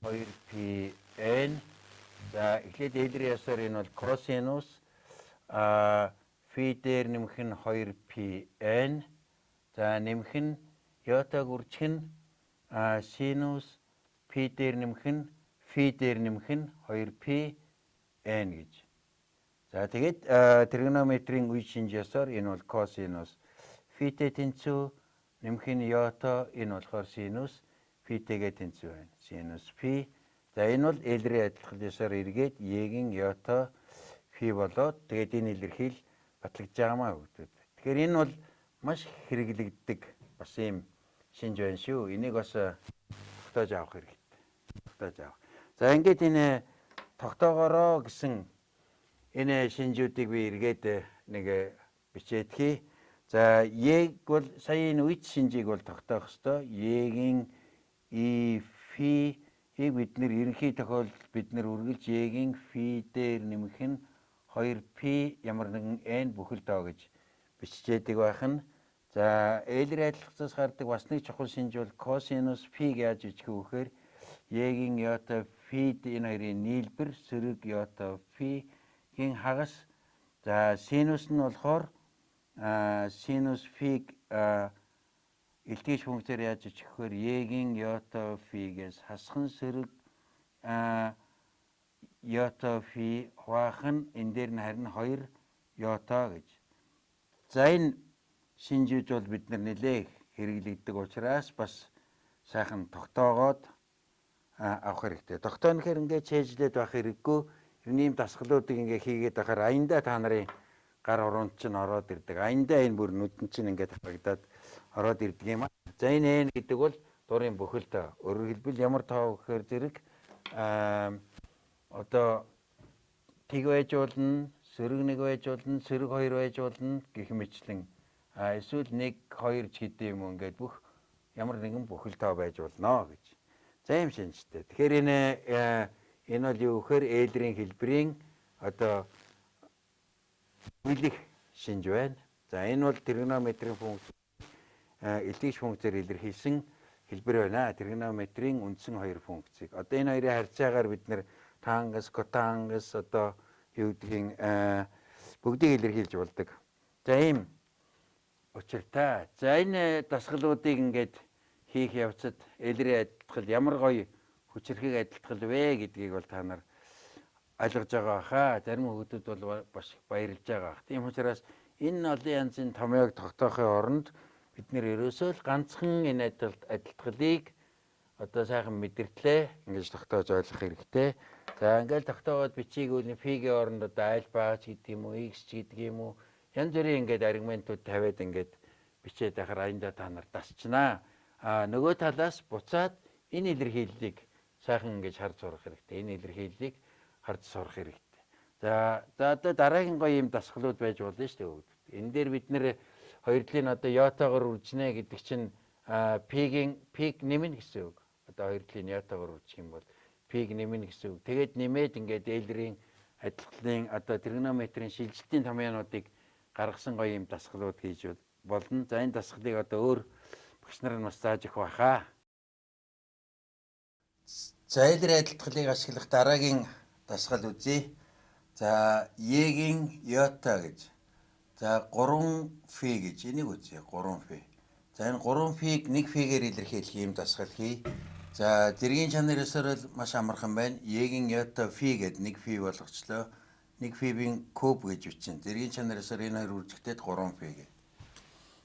2pn. За эхлээд эдгээр ясаар энэ бол косинус фи дээр нэмэх нь 2pn. За нэмэх нь йотаг үржих нь синус пи дээр нэмэх нь фи дээр нэмэх нь 2pn гэж. За тэгээд тригонометрийн үе шинж ёсоор энэ бол косинус фитэй тэнцүү нэмэх нь йото энэ болохоор синус фитэйгээ тэнцүү байна. Синус фи. За энэ бол Эйлерийн адилхан ёсоор эргээд е-гийн йото фи болоод тэгээд энэ илэрхийл батлагдж байгаамаа хөгдөд. Тэгэхээр энэ бол маш хэрэглэгддэг бас ийм шинж байна шүү. Энийг бас тогтоож авах хэрэгтэй. Тогтоож авах. За ингээд энэ тогтоогоороо гэсэн энэ шинжүүдийг би эргээд нэг бичээдхий. За е бол сая энэ үед шинжийг бол тогтоох ёстой. Е-гийн и фи ийг бид нэр ерөнхий тохиолдолд бид нэр үргэлж е-гийн фи дээр нэмэх нь 2p ямар нэгэн n бүхэл тоо гэж биччихэдэг байх нь. За Эйлер адилхацаас гардаг бас нэг чухал шинж бол косинус фи-г яаж бичих вэ гэхээр е-гийн йота фи энэ хоёрын нийлбэр сөрөг йота фи-гийн хагас. За синус нь болохоор синус фи-г илтгэж функцээр яаж бичих вэхээр е-гийн йота фи-гээс хасхан сөрөг йота фи хуваах нь энэ дээр нь харин 2 йота гэж. За энэ шинжүүд бол бид нар нэлээх хэрэглэгддэг учраас бас сайхан тогтоогоод авах хэрэгтэй. Тогтооно гэхээр ингээд чэйжлээд байх хэрэггүй. Ер нь ийм дасгалуудыг ингээд хийгээд байхаар аяндаа та нарын гар хуруунд чинь ороод ирдэг. Аяндаа энэ бүр нүдэн чинь ингээд харагдаад ороод ирдэг юм. За энэ n гэдэг бол дурын бүхэл тоо. Өөрөөр хэлбэл ямар тоо гэхээр зэрэг одоо тэг байж болно, сөрөг 1 байж болно, сөрөг 2 байж болно гэх мэтлэн. Эсвэл 1 2 ч гэдэг юм уу ингээд бүх ямар нэгэн бүхэл тоо байж болно гэж. За юм шинжтэй. Тэгэхээр энэ бол юу гэхээр Эйлерийн хэлбэрийн одоо үелэх шинж байна. За энэ бол тригонометрийн функц илтгэж функцээр илэрхийлсэн хэлбэр байна. Тригонометрийн үндсэн хоёр функцийг. Одоо энэ хоёрын харьцаагаар бид нэр тангенс, котангенс одоо юу гэдгийг бүгдийг илэрхийлж болдог. За ийм учиртай. За энэ дасгалуудыг ингээд хийх явцад Эйлерийн адилтгал ямар гоё хүчирхэг адилтгал вэ гэдгийг бол та нар ойлгож байгаа хаа. Зарим хүүхдүүд бол бас баярлж байгаа. Тийм учраас энэ олон янзын томьёог тогтоохын оронд бид нэр ерөөсөө л ганцхан энэ адилтгалыг одоо сайхан мэдэртлээ ингэж тогтоож ойлгох хэрэгтэй. За ингээл тогтоогоод бичиг үл фигийн оронд одоо альфа ч гэдэг юм уу, x ч гэдэг юм уу, янз бүрийн ингээд аргументууд тавиад ингээд бичээд байхаар аяндаа та нар дасчнаа. А нөгөө талаас буцаад энэ илэрхийллийг сайхан ингэж харж сурах хэрэгтэй. Энэ илэрхийллийг харж сурах хэрэгтэй. За за одоо дараагийн гоё юм дасгалууд байж болно шүү дээ. Энэ дээр бид нэр хоёр талын одоо йотогоор үржинэ гэдэг чинь пигийн пик нэмнэ гэсэн үг. Одоо хоёр талын йотогоор үржих юм бол пиг нэмнэ гэсэн үг. Тэгээд нэмээд ингээд Эйлерийн адилтлын одоо тригонометрийн шилжилтийн томьёонуудыг гаргасан гоё юм дасгалууд хийж болно. За энэ дасгалыг одоо өөр багш нар нь бас зааж өгөх байхаа. За Эйлерийн адилтгалыг ашиглах дараагийн дасгал үзье. За Е-гийн йота гэж. За 3 фи гэж энийг үзье. 3 фи. За энэ 3 фиг 1 фигээр илэрхийлэх ийм дасгал хий. За зэргийн чанар ёсоор л маш амархан байна. Е-гийн йота фи гэд 1 фи болгочлоо. 1 фигийн куб гэж бичсэн. Зэргийн чанар ёсоор энэ хоёр үржигдээд 3 фи гэд.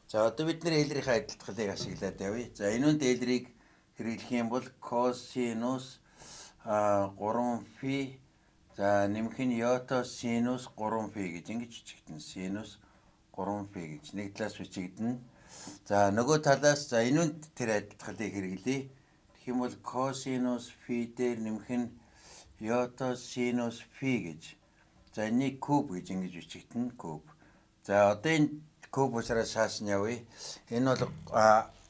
За одоо бид нэр Эйлерийн адилтгалыг ашиглаад явъя. За энэ үнд Эйлерийг хэрэглэх юм бол косинус 3 фи за нэмэх нь йота синус 3 фи гэж ингэж бичигдэнэ. Синус 3 фи гэж нэг талаас бичигдэнэ. За нөгөө талаас за энэ үнд тэр адилтгалыг хэрэглэе. Тэгэх юм бол косинус фи дээр нэмэх нь йота синус фи гэж. За энийг куб гэж ингэж бичигдэнэ. Куб. За одоо энэ куб учраас шааш нь явъя. Энэ бол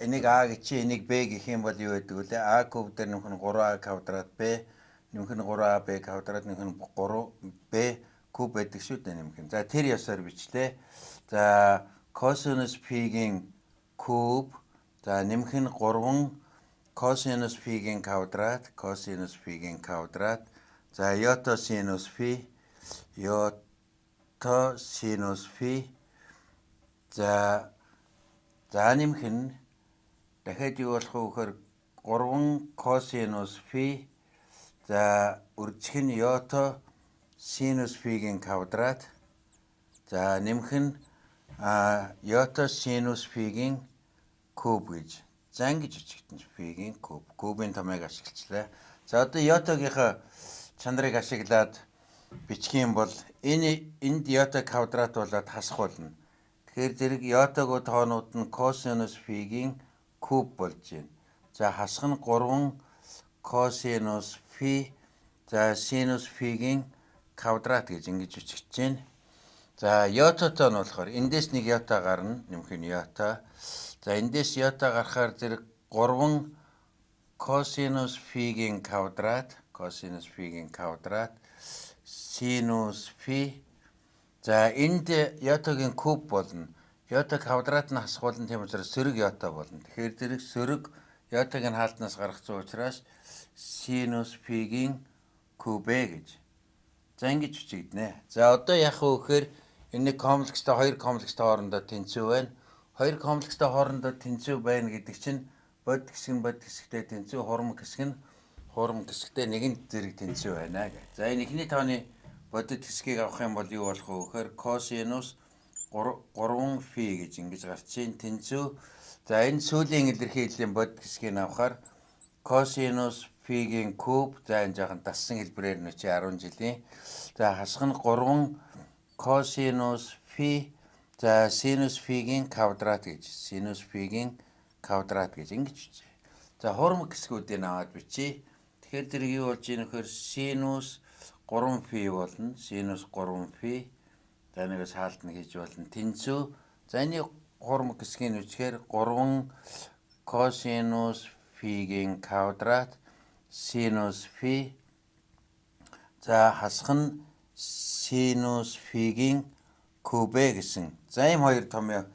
энийг а гэж чи энийг б гэх юм бол юу гэдэг вэ? А куб дээр нэмэх нь 3а квадрат б нэмэх нь 3а б квадрат нэмэх нь 3 б куб байдаг шүү дээ нэмэх нь. За тэр ёсоор бичлээ. За косинус фигийн куб за нэмэх нь 3 косинус фигийн квадрат косинус фигийн квадрат за йота синус фи йота синус фи за за нэмэх нь дахиад юу болох вэ гэхээр 3 косинус фи за үржих нь йота синус фигийн квадрат за нэмэх нь йота синус фигийн куб гэж. За ингэж бичигдэн фигийн куб. Кубын томьёог ашиглачлаа. За одоо йотагийнхаа чанарыг ашиглаад бичих юм бол энэ энд йота квадрат болоод хасах болно. Тэгэхээр зэрэг йотаго тоонууд нь косинус фигийн куб болж байна. За хасах нь 3 косинус фи за синус фигийн квадрат гэж ингэж бичигдэж байна. За йотатой нь болохоор эндээс нэг йота гарна, нэмэх нь йота. За эндээс йота гарахаар зэрэг 3 косинус фигийн квадрат, косинус фигийн квадрат, синус фи. За энд йотагийн куб болно. Йота квадрат нь хасах болно, тийм учраас сөрөг йота болно. Тэгэхээр зэрэг сөрөг йотаг нь хаалтнаас гаргацсан учраас синус фигийн куб гэж. За ингэж бичигдэнэ. За одоо яах вэ гэхээр энэ нэг комплекстэй хоёр комплекстэй хоорондоо тэнцүү байна. Хоёр комплекстэй хоорондоо тэнцүү байна гэдэг чинь бодит хэсэг нь бодит хэсэгтэй тэнцүү, хурам хэсэг нь хурам хэсэгтэй нэгэн зэрэг тэнцүү байна гэх. За энэ эхний тооны бодит хэсгийг авах юм бол юу болох вэ гэхээр косинус 3 фи гэж ингэж гарч чинь тэнцүү. За энэ сүүлийн илэрхийллийн бодит хэсгийг авахаар косинус фигийн куб за энэ жаахан дассан хэлбэрээр нь чи 10 жилийн. За хасах нь 3 косинус фи за синус фигийн квадрат гэж синус фигийн квадрат гэж ингэж бичээ. За хурам хэсгүүдийг аваад бичье. Тэгэхээр зэрэг юу болж ийн гэхээр синус 3 фи болно. Синус 3 фи. За нэгээс хаалтна хийж болно. Тэнцүү. За энэ хурам хэсгийг бичгээр 3 косинус фигийн квадрат синус фи за хасах нь синус фигийн куб гэсэн. За ийм хоёр томьёо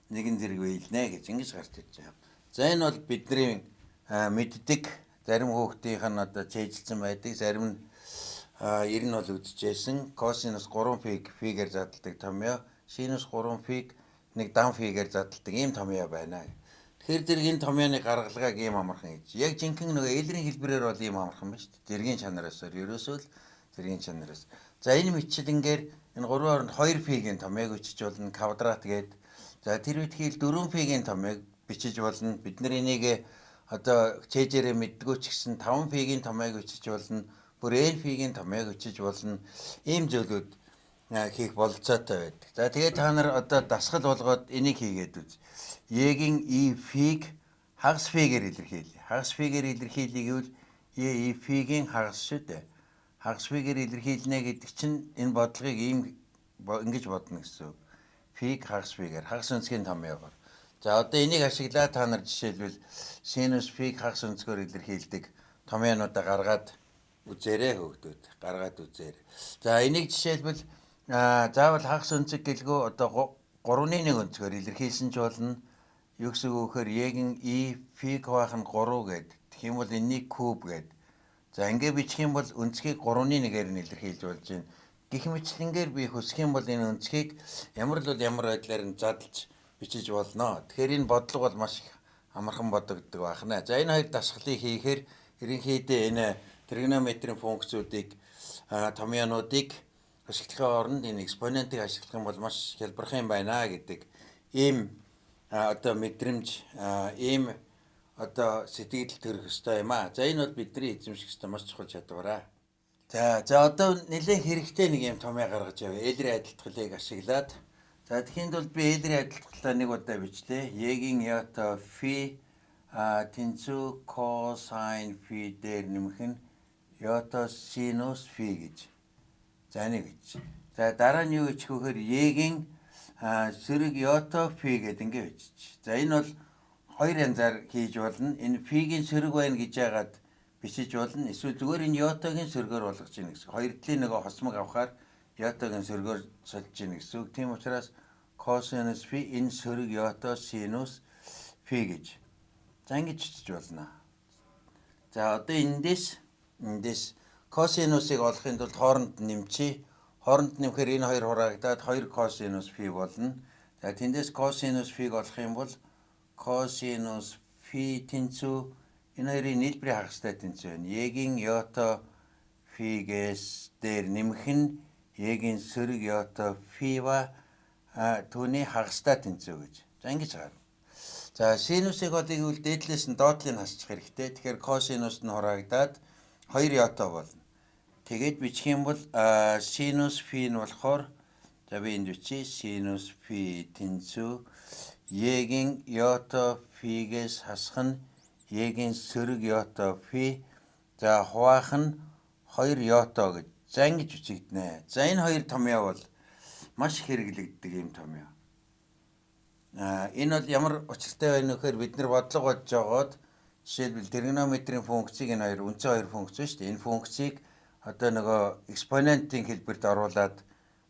нэгэн зэрэг биелнэ гэж ингэж гарч ирж байгаа. За энэ бол бидний мэддэг. Зарим хүүхдийнх нь одоо цээжилсэн байдаг, зарим нь ер нь бол үзчихсэн. Косинус 3 фиг фигээр задалдаг томьёо, синус 3 фиг нэг дан фигээр задалдаг ийм томьёо байна. Тэгэхээр зэрэг энэ томьёоны гаргалгааг ийм амархан хийж. Яг жинхэнэ нөгөө Эйлерийн хэлбэрээр бол ийм амархан байна шүү дээ. Зэргийн чанараас ерөөсөө л зэргийн чанараас. За энэ мэтчилэнгээр энэ 3 оронд 2 фигийн томьёог бичиж болно, квадрат гээд. За тэр үед хийл 4 фигийн томьёог бичиж болно. Бид нар энийг одоо чэжээрээ мэддгүү ч гэсэн 5 фигийн томьёог бичиж болно. Бүр n фигийн томьёог бичиж болно. Ийм зүйлүүд хийх бололцоотой байдаг. За тэгээд та нар одоо дасгал болгоод энийг хийгээд үз. E-гийн E фиг хагас фигээр илэрхийлье. Хагас фигээр илэрхийлье гэвэл E фигийн хагас шүү дээ. Хагас фигээр илэрхийлнэ гэдэг чинь энэ бодлогыг ийм ингэж бодно гэсэн үг. Фиг хагас фигээр, хагас өнцгийн томьёогоор. За одоо энийг ашиглаад та нар жишээлбэл синус фиг хагас өнцгөөр илэрхийлдэг томьёонуудаа гаргаад үзээрэй хөөгдүүд. Гаргаад үзээрэй. За энийг жишээлбэл заавал хагас өнцөг гэлгүй одоо 3-ны 1 өнцгөөр илэрхийлсэн ч болно. Юу гэсэн үг вэхээр E-гийн E фиг хуваах нь 3 гээд. Тэгэх юм бол энэний куб гээд. За ингээ бичих юм бол өнцгийг 3-ны 1-ээр нь илэрхийлж болж байна. Гэх мэтлэнгээр би хүсэх юм бол энэ өнцгийг ямар л бол ямар байдлаар нь задалж бичиж болно. Тэгэхээр энэ бодлого бол маш их амархан бодогддог байх нэ. За энэ хоёр дасгалыг хийхээр ерөнхийдөө энэ тригонометрийн функцүүдийг томьёонуудыг ашиглахын оронд энэ экспонентыг ашиглах юм бол маш хялбархан юм байна гэдэг ийм одоо мэдрэмж, ийм одоо сэтгэл төрөх ёстой юм аа. За энэ бол бидний эзэмших ёстой маш чухал чадвараа. За одоо нэлээд хэрэгтэй нэг юм томьёо гаргаж явъя. Эйлерийн адилтгалыг ашиглаад. За тэгэхэд бол би Эйлерийн адилтгалаа нэг удаа бичлээ. E-гийн йота фи тэнцүү косайн фи дээр нэмэх нь йота синус фи гэж. За нэг гэж. За дараа нь юу гэж хөхөр E-гийн сэрэг йота фи гэдэг ингэ бичиж. За энэ бол хоёр янзаар хийж болно. Энэ фигийн сэрэг байна гэж яагаад бичиж болно. Эсвэл зүгээр энэ йотагийн сэргээр болгож ийн гэсэн. Хоёр талын нөгөө хосмог авахаар йотагийн сэргээр сольж ийн гэсэн үг. Тийм учраас косинус фи энэ сэрэг йота синус фи гэж. За ингэж бичиж болно. За одоо эндээс косинусыг олохын тулд хооронд нэмчихье. Хооронд нэмэхээр энэ хоёр хураагдаад 2 косинус фи болно. За тэндээс косинус фиг олох юм бол косинус фи тэнцүү энэ хоёрын нийлбэрийн хагастай тэнцүү байна. E-гийн йота фигээс дээр нэмэх нь E-гийн сөрөг йота фи ба түүний хагастай тэнцүү гэж. За ингэж гарна. За синусыг олъё гэвэл дээдлээс нь доотлыг хасчих хэрэгтэй. Тэгэхээр косинус нь хураагдаад 2 йота болно. Тэгээд бичих юм бол синус фи нь болохоор за би энд бичье. Синус фи тэнцүү E-гийн йота фигээс хасах нь E-гийн сөрөг йота фи за хуваах нь 2 йота гэж. За ингэж бичигдэнэ. За энэ хоёр томьёо бол маш их хэрэглэгддэг ийм томьёо. Энэ бол ямар учиртай байна вэ гэхээр бид нар бодлого бодож байгаад жишээлбэл тригонометрийн функцийг энэ хоёр үндсэн хоёр функц шүү дээ. Энэ функцийг одоо нөгөө экспонентын хэлбэрт оруулаад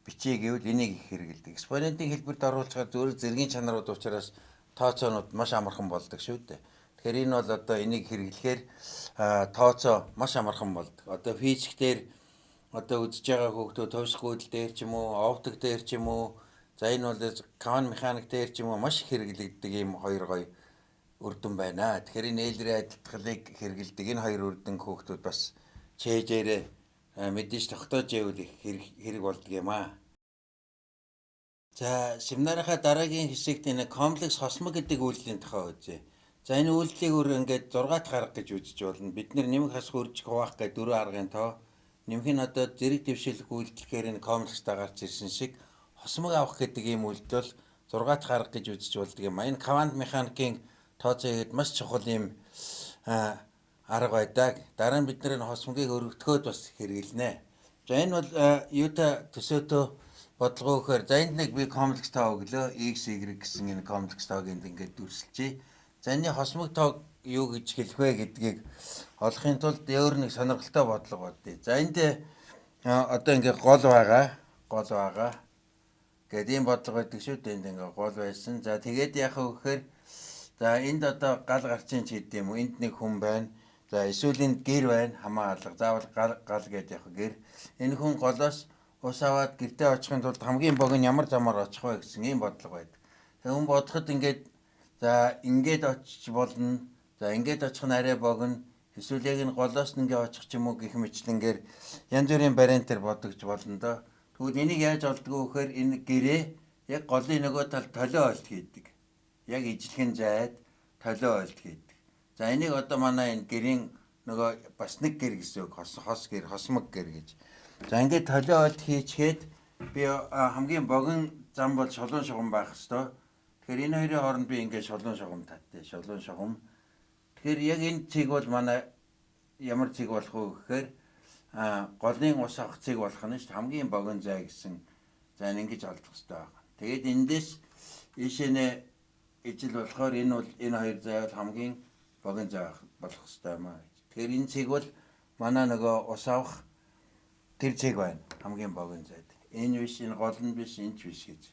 бичье гэвэл энийг их хэрэглэдэг. Экспонентын хэлбэрт оруулахаар зөвхөн зэргийн чанарууд учраас тооцоонууд маш амархан болдог шүү дээ. Тэгэхээр энэ бол одоо энийг хэрэглэхээр тооцоо маш амархан болдог. Одоо физик дээр одоо үзэж байгаа хүүхдүүд товших гүйдэл дээр ч юм уу, оптик дээр ч юм уу, за энэ бол квант механик дээр ч юм уу маш их хэрэглэгддэг ийм хоёр гоё үр дүн байна. Тэгэхээр энэ Эйлерийн адилтгалыг хэрэглэдэг энэ хоёр үр дүн хүүхдүүд бас чэйжээрээ мэдээж тогтоож ивэл их хэрэг болдог юм аа. За семинарынхаа дараагийн хэсэгт энэ комплекс хосмог гэдэг үйлдэлийн тухай үзье. За энэ үйлдэлийг өөр ингээд 6 дахь арга гэж үзэж болно. Бид нэр нэмэх хасах үржих хуваах гэдэг дөрвөн аргын тоо. Нэмэх нь одоо зэрэг дэвшилэх үйлдэлгээр энэ комплекстай гарч ирсэн шиг хосмог авах гэдэг ийм үйлдэл бол 6 дахь арга гэж үзэж болдог юм. Энэ квант механикийн тооцоо хийхэд маш чухал ийм арга байдаг. Дараа нь бид нар энэ хосмогийг өргөтгөөд бас хэрэглэнэ. За энэ бол юутай төсөөтөө бодлого өгөхөөр за энд нэг би комплекс тоо өглөө x y гэсэн энэ комплекс тоог энд ингээд дүрсэлжээ. За энэ хосмог тоог юу гэж хэлэх вэ гэдгийг олохын тулд өөр нэг сонирхолтой бодлого бодъё. За энд одоо ингээд гол байгаа, гол байгаа. Гэт ийм бодлого байдаг шүү дээ. Энд ингээд гол байсан. За тэгээд яах вэ гэхээр За энд одоо гал гарчин ч гэдэг юм уу? Энд нэг хүн байна. За эсвэл энд гэр байна. Хамаа алга. Заавал гал гал гэдэг яг гэр. Энэ хүн голоос ус аваад гэртээ очихын тулд хамгийн богино ямар замаар очих вэ гэсэн ийм бодлого байдаг. Тэгээ хүн бодоход ингээд за ингээд очиж болно. За ингээд очих нь арай богино. Эсвэл яг энэ голоос нь ингээд очих ч юм уу гэх мэтлэнгээр янз бүрийн вариантаар бодогч болно доо. Тэгвэл энийг яаж олдгоо гэхээр энэ гэрээ яг голын нөгөө талд толио ойлт хийдэг. Яг ижлэхэн зайд толио ойлт хийдэг. За энийг одоо манай энэ гэрийн нөгөө бас нэг гэр гэсэн үг, хос хос гэр, хосмог гэр гэж. За ингээд толио ойлт хийчихэд би хамгийн богино зам бол шулуун шугам байх хэвээр. Тэгэхээр энэ хоёрын хооронд би ингээд шулуун шугам таттай. Шулуун шугам. Тэгэхээр яг энэ цэг бол манай ямар цэг болох вэ гэхээр голын ус авах цэг болох нь шүү дээ. Хамгийн богино зай гэсэн. За ингэж олдох хэрэгтэй байна. Тэгээд эндээс ийшээ нэ ижил болохоор энэ бол энэ хоёр зай бол хамгийн богино зай болох хэрэгтэй юм аа гэж. Тэгэхээр энэ цэг бол манай нөгөө ус авах тэр цэг байна. Хамгийн богино зайд. Энэ биш, энэ гол нь биш, энэ ч биш гэж.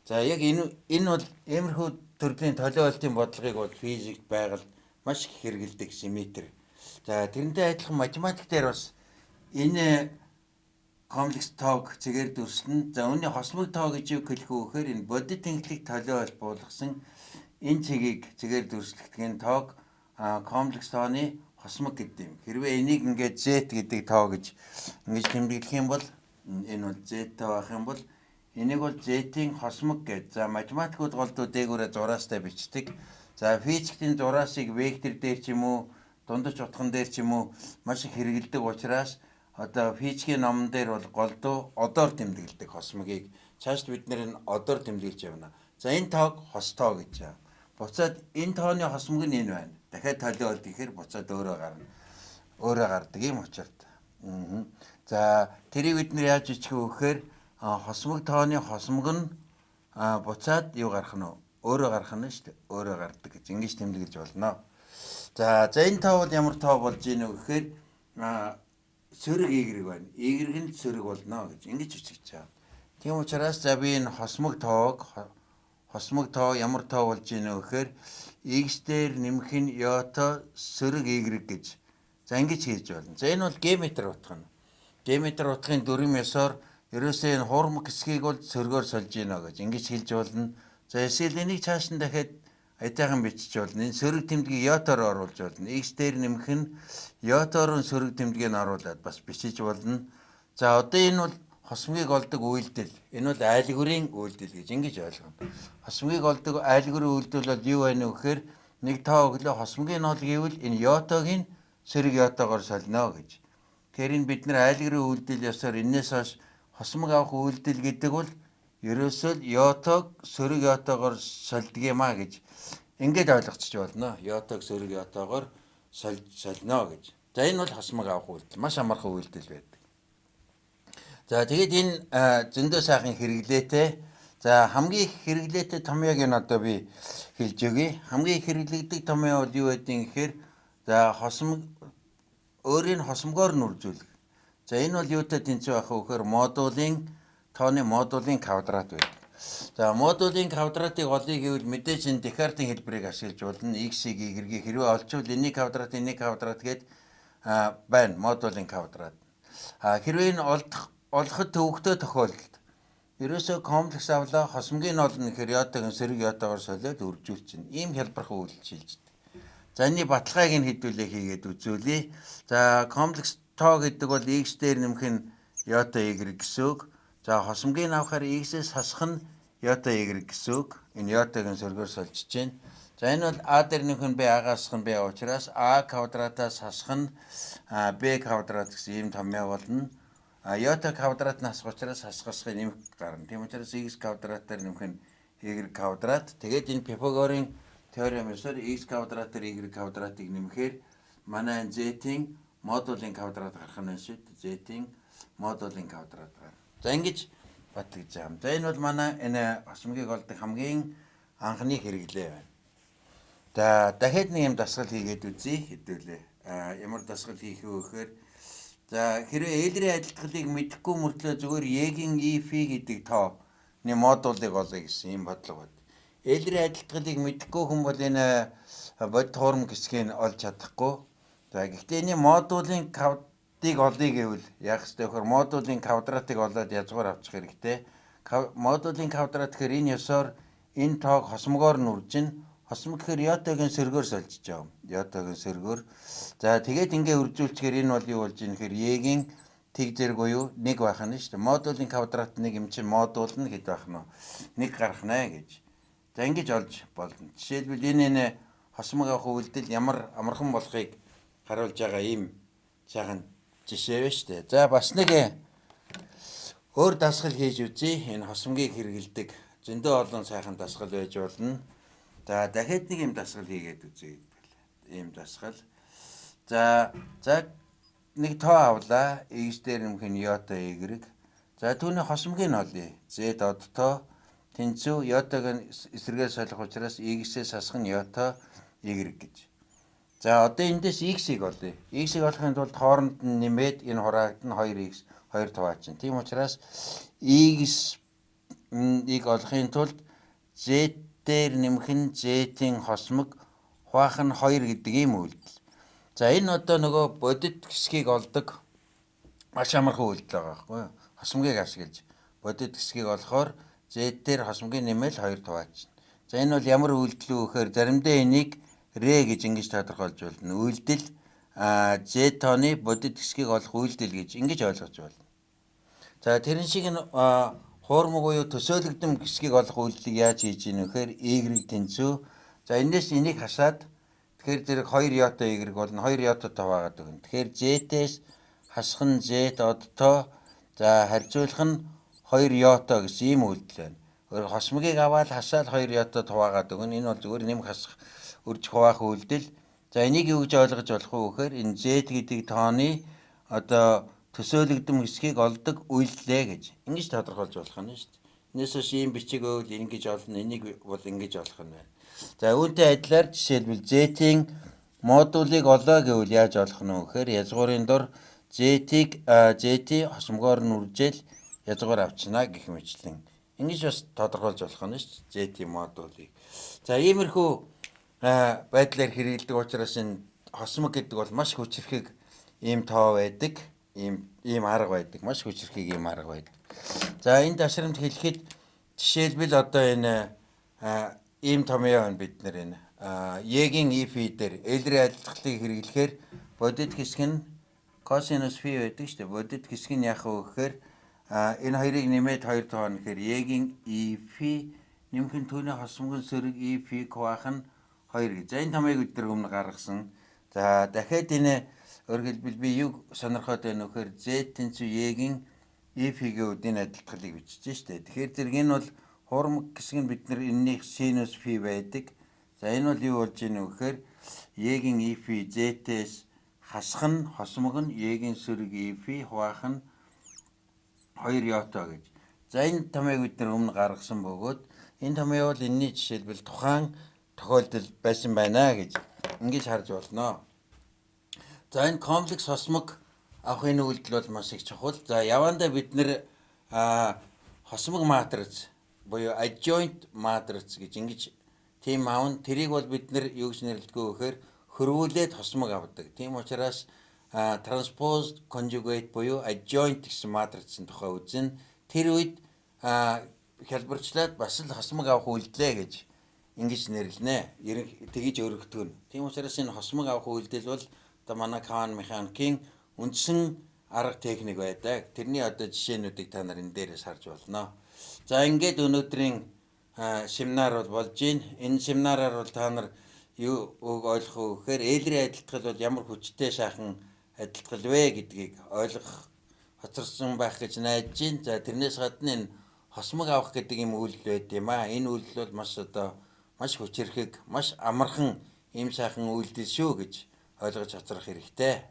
За яг энэ бол иймэрхүү төрлийн толио ойлтын бодлогыг бол физикт, байгальд маш их хэрэглэдэг симметр. За тэрнтэй адилхан математик дээр бас энэ комплекс тоог цэгээр дүрслэн. За үүний хосмог тоо гэж юу хэлэх вэ гэхээр энэ бодит тэнхлэг толио ойлт буулгасан энэ цэгийг цэгээр дүрслэгдэх энэ тоог комплекс тооны хосмог гэдэг юм. Хэрвээ энийг ингээд Z гэдэг тоо гэж ингэж тэмдэглэх юм бол энэ бол Z тоо байх юм бол энийг бол Z-ийн хосмог гэж. За математикууд голдуу дээгүүрээ зураастай бичдэг. За физикийн зураасыг вектор дээр ч юм уу, дундаж утган дээр ч юм уу маш их хэрэгэлдэг учраас одоо физикийн номон дээр бол голдуу одоор тэмдэглэдэг хосмогийг. Цаашд бид нэр энэ одоор тэмдэглэж явна. За энэ тоог хос тоо гэж байна. Буцаад энэ тооны хосмог нь энэ байна. Дахиад толио олд гэхээр буцаад өөрөө гарна. Өөрөө гардаг юм учиртай. За тэрийг бид нэр яаж бичих вэ гэхээр хосмог тооны хосмог нь буцаад юу гарах нь вэ? Өөрөө гарах нь шүү дээ. Өөрөө гардаг гэж ингэж тэмдэглэж болно. За энэ тоо бол ямар тоо болж ийнө гэхээр сөрөг Y байна. Y нь сөрөг болно гэж ингэж бичиж байгаа. Тийм учраас за би энэ хосмог тоог хосмог тоо ямар тоо болж ийнө гэхээр X дээр нэмэх нь йото сөрөг Y гэж за ингэж хийж болно. За энэ бол геометр утга нь. Геометр утгын дүрм ёсоор ерөөсөө энэ хуурмаг хэсгийг бол сөргөөр сольж ийнө гэж ингэж хэлж болно. За эсвэл энийг цааш нь дахиад аятайхан бичиж болно. Энэ сөрөг тэмдгийг йотоор оруулж болно. X дээр нэмэх нь йотоор нь сөрөг тэмдгийг оруулаад бас бичиж болно. За одоо энэ бол хосмогийг олдог үйлдэл. Энэ бол айлгүрийн үйлдэл гэж ингэж ойлгоно. Хосмогийг олдог айлгүрийн үйлдэл бол юу байна вэ гэхээр нэг тоо өглөө хосмогийн ол гэвэл энэ йотог нь сөрөг йотоогоор солино гэж. Тэгэхээр энэ бид нар айлгүрийн үйлдэл ёсоор энээс хойш хосмог авах үйлдэл гэдэг бол ерөөсөө л йотог сөрөг йотоогоор сольдог юм а гэж ингээд ойлгочих болно. Йотог сөрөг йотоогоор солино гэж. За энэ бол хосмог авах үйлдэл. Маш амархан үйлдэл байдаг. За тэгээд энэ зөндөө сайхан хэрэглээтэй. За хамгийн их хэрэглээтэй томьёог энэ одоо би хэлж өгье. Хамгийн их хэрэглэгдэх томьёо бол юу гэдгийг гэхээр за хосмог өөрийг нь хосмогоор нь үржүүлэх. За энэ бол юутай тэнцүү байх вэ гэхээр модулын тооны модулын квадрат байдаг. За модулын квадратыг олъё гэвэл мэдээж энэ Декартын хэлбэрийг ашиглаж болно. X-ийг Y-ийг хэрвээ олчвол энэний квадрат, энэний квадрат гээд байна модулын квадрат. Хэрвээ энэ олоход төвөгтэй тохиолдолд ерөөсөө комплекс авлаа хосмогийн олно гэхээр йотог сөрөг йотогоор солиод үржүүлчихнэ. Ийм хялбархан үйлдэл шилждэг. За энэний баталгааг нь хэдүүлээ хийгээд үзүүлье. За комплекс тоо гэдэг бол x дээр нэмэх нь йото y гэсэн үг. За хосмогийн авахаар x-ээс хасах нь йото y гэсэн үг. Энэ йотог нь сөргөөр сольжиж байна. За энэ бол а дээр нэмэх нь b, а-гаас хасах нь b учраас а квадратаас хасах нь b квадрат гэсэн ийм томьёо болно. Йота квадрат нь хасах учраас хасах нэмэх гарна. Тийм учраас x квадратаар нэмэх нь y квадрат. Тэгээд энэ Пифагорын теоремосоор x квадратаар y квадратыг нэмэхээр манай z-ийн модулын квадрат гарах нь шүү дээ. Z-ийн модулын квадрат гарна. За ингэж батлагдж байгаа юм. За энэ бол манай энэ хосмогийг олдог хамгийн анхны хэрэглээ байна. За дахиад нэг юм дасгал хийгээд үзье хэдүүлээ. Ямар дасгал хийх вэ гэхээр за хэрвээ Эйлерийн адилтгалыг мэдэхгүй мөртлөө зүгээр E-гийн E фи гэдэг тооны модулыг олъё гэсэн юм бодлого байна. Эйлерийн адилтгалыг мэдэхгүй хүн бол энэ бодит хуурмаг хэсгийг олж чадахгүй. За, гэхдээ энэ модулийн квадратыг олъё гэвэл яах ёстой вэ гэхээр модулийн квадратыг олоод язгуур авчих хэрэгтэй. Модулийн квадрат гэхээр энэ ёсоор энэ тоог хосмогоор нь үржинэ. Хосмог гэхээр йотагийн сөргөөр сольжиж байгаа юм. Йотагийн сөргөөр. За, тэгээд ингээ үржүүлчихээр энэ бол юу болж ийн гэхээр e-гийн тэг зэрэг буюу 1 байх нь шүү дээ. Модулийн квадрат 1 юм чинь модуль нь хэд байх нь вэ? 1 гарах нэ гэж. За, ингэж олж болно. Жишээлбэл, энэ хосмог авах үйлдэл ямар амархан болохыг харуулж байгаа ийм сайхан жишээ байна шүү дээ. За, бас нэг өөр дасгал хийж үзье. Энэ хосмогийг хэрэглэдэг зөндөө олон сайхан дасгал байж болно. За, дахиад нэг юм дасгал хийгээд үзье гэдэг. Ийм дасгал. За, нэг тоо авлаа. X дээр нэмэх нь йота y. За, түүний хосмогийг нь олъё. Z одтоо тэнцүү йотаг нь эсрэгээр солих учраас x-ээс хасах нь йота y гэж. За, одоо эндээс x-ийг олъё. X-ийг олохын тулд хооронд нь нэмээд энэ хураагдана, 2x 2 хуваачин. Тийм учраас x-ийг олохын тулд z дээр нэмэх нь z-ийн хосмог хуваах нь 2 гэдэг ийм үйлдэл. За, энэ одоо нөгөө бодит хэсгийг олдог маш амархан үйлдэл байгаа байхгүй юу? Хосмогийг ашиглаж бодит хэсгийг олохоор z дээр хосмогийн нэмэл 2 хуваачин. За, энэ бол ямар үйлдэл вэ гэхээр заримдаа энийг R гэж ингэж тодорхойлж болно. Үйлдэл Z тооны бодит хэсгийг олох үйлдэл гэж ингэж ойлгож байна. За, тэрэн шиг нь хуурмаг буюу төсөөлөгдөн хэсгийг олох үйлдэлийг яаж хийж ийн вэ гэхээр Y тэнцүү. За, энэс энийг хасаад, тэгэхээр зэрэг 2 йота Y болно, 2 йота хуваагаад өгнө. Тэгэхээр Z-ээс хасах нь Z одтоо, за, харьцуулах нь 2 йота гэсэн ийм үйлдэл байна. Өөр хосмогийг аваад хасаад 2 йота хуваагаад өгнө. Энэ бол зүгээр нэмэх, хасах, үржих, хуваах үйлдэл. За, энийг юу гэж ойлгож болох вэ гэхээр энэ Z гэдэг тооны одоо төсөөлөгдөн хэсгийг олдог үйлдэлээ гэж ингэж тодорхойлж болох нь шүү дээ. Энэс хойш ийм бичиг байвал ингэж олно, энийг бол ингэж олох нь байна. За, үүнтэй адилаар жишээлбэл Z-ийн модулыг олоо гэвэл яаж олох нь вэ гэхээр язгуурын дор Z-ийг Z-ийн хосмогоор нь үржээл язгуур авчна гэх мэтчлэн ингэж бас тодорхойлж болох нь шүү дээ, Z-ийн модулыг. За, иймэрхүү байдлаар хэрэглэдэг учраас энэ хосмог гэдэг бол маш хүчирхэг ийм тоо байдаг, ийм арга байдаг. Маш хүчирхэг ийм арга байдаг. За, энэ ташрамд хэлэхэд жишээлбэл одоо энэ ийм томьёо байна, бид нар энэ E-гийн E фи дээр Эйлерийн адилтгалыг хэрэглэхээр бодит хэсэг нь косинус фи байдаг шүү дээ. Бодит хэсэг нь яах вэ гэхээр энэ хоёрыг нэмээд хоёр тоон гэхээр E-гийн E фи нэмэх нь түүний хосмогын сөрөг E фи хуваах нь 2 гэж. За, энэ томьёог бид нар өмнө гаргасан. За, дахиад энэ өөрөөр хэлбэл би юу сонирхоод байна вэ гэхээр Z тэнцүү E-гийн E фи-гийн үдийн адилтгалыг бичиж штэ. Тэгэхээр зэрэг энэ бол хуурмаг хэсэг нь бид нар энэний синус фи байдаг. За, энэ бол юу болж ийн вэ гэхээр E-гийн E фи Z-ээс хасах нь хосмог нь E-гийн сөрөг E фи хуваах нь 2 йота гэж. За, энэ томьёог бид нар өмнө гаргасан бөгөөд энэ томьёо бол энэний жишээлбэл тухайн тохиолдол байсан байна гэж ингэж харж болно. За, энэ комплекс хосмог авах энэ үйлдэл бол маш их чухал. За, явандаа бид нэр хосмог матриц буюу adjoint матриц гэж ингэж тийм аавн, тэрийг бол бид нэр юу гэж нэрлэдэг вэ гэхээр хөрвүүлээд хосмог авдаг. Тийм учраас transposed conjugate буюу adjoint гэсэн матрицын тухай үзнэ. Тэр үед хялбарчлаад бас л хосмог авах үйлдэлээ гэж ингэж нэрлэнэ. Ерөн тэгж өргөдөг нь. Тийм учраас энэ хосмог авах үйлдэл бол одоо манай квант механикийн үндсэн арга техник байдаг. Тэрний одоо жишээнүүдийг та нар энэ дээрээс харж болно. За, ингээд өнөөдрийн семинар бол болж байна. Энэ семинараар бол та нар юу ойлгох вэ гэхээр Эйлерийн адилтгал бол ямар хүчтэй сайхан адилтгал вэ гэдгийг ойлгох хоцорсон байх гэж найдаж байна. За, тэрнээс гадна энэ хосмог авах гэдэг юм үйлдэл байд юм аа. Энэ үйлдэл бол маш одоо маш хүчирхэг, маш амархан ийм сайхан үйлдэл шүү гэж ойлгож хоцрох хэрэгтэй.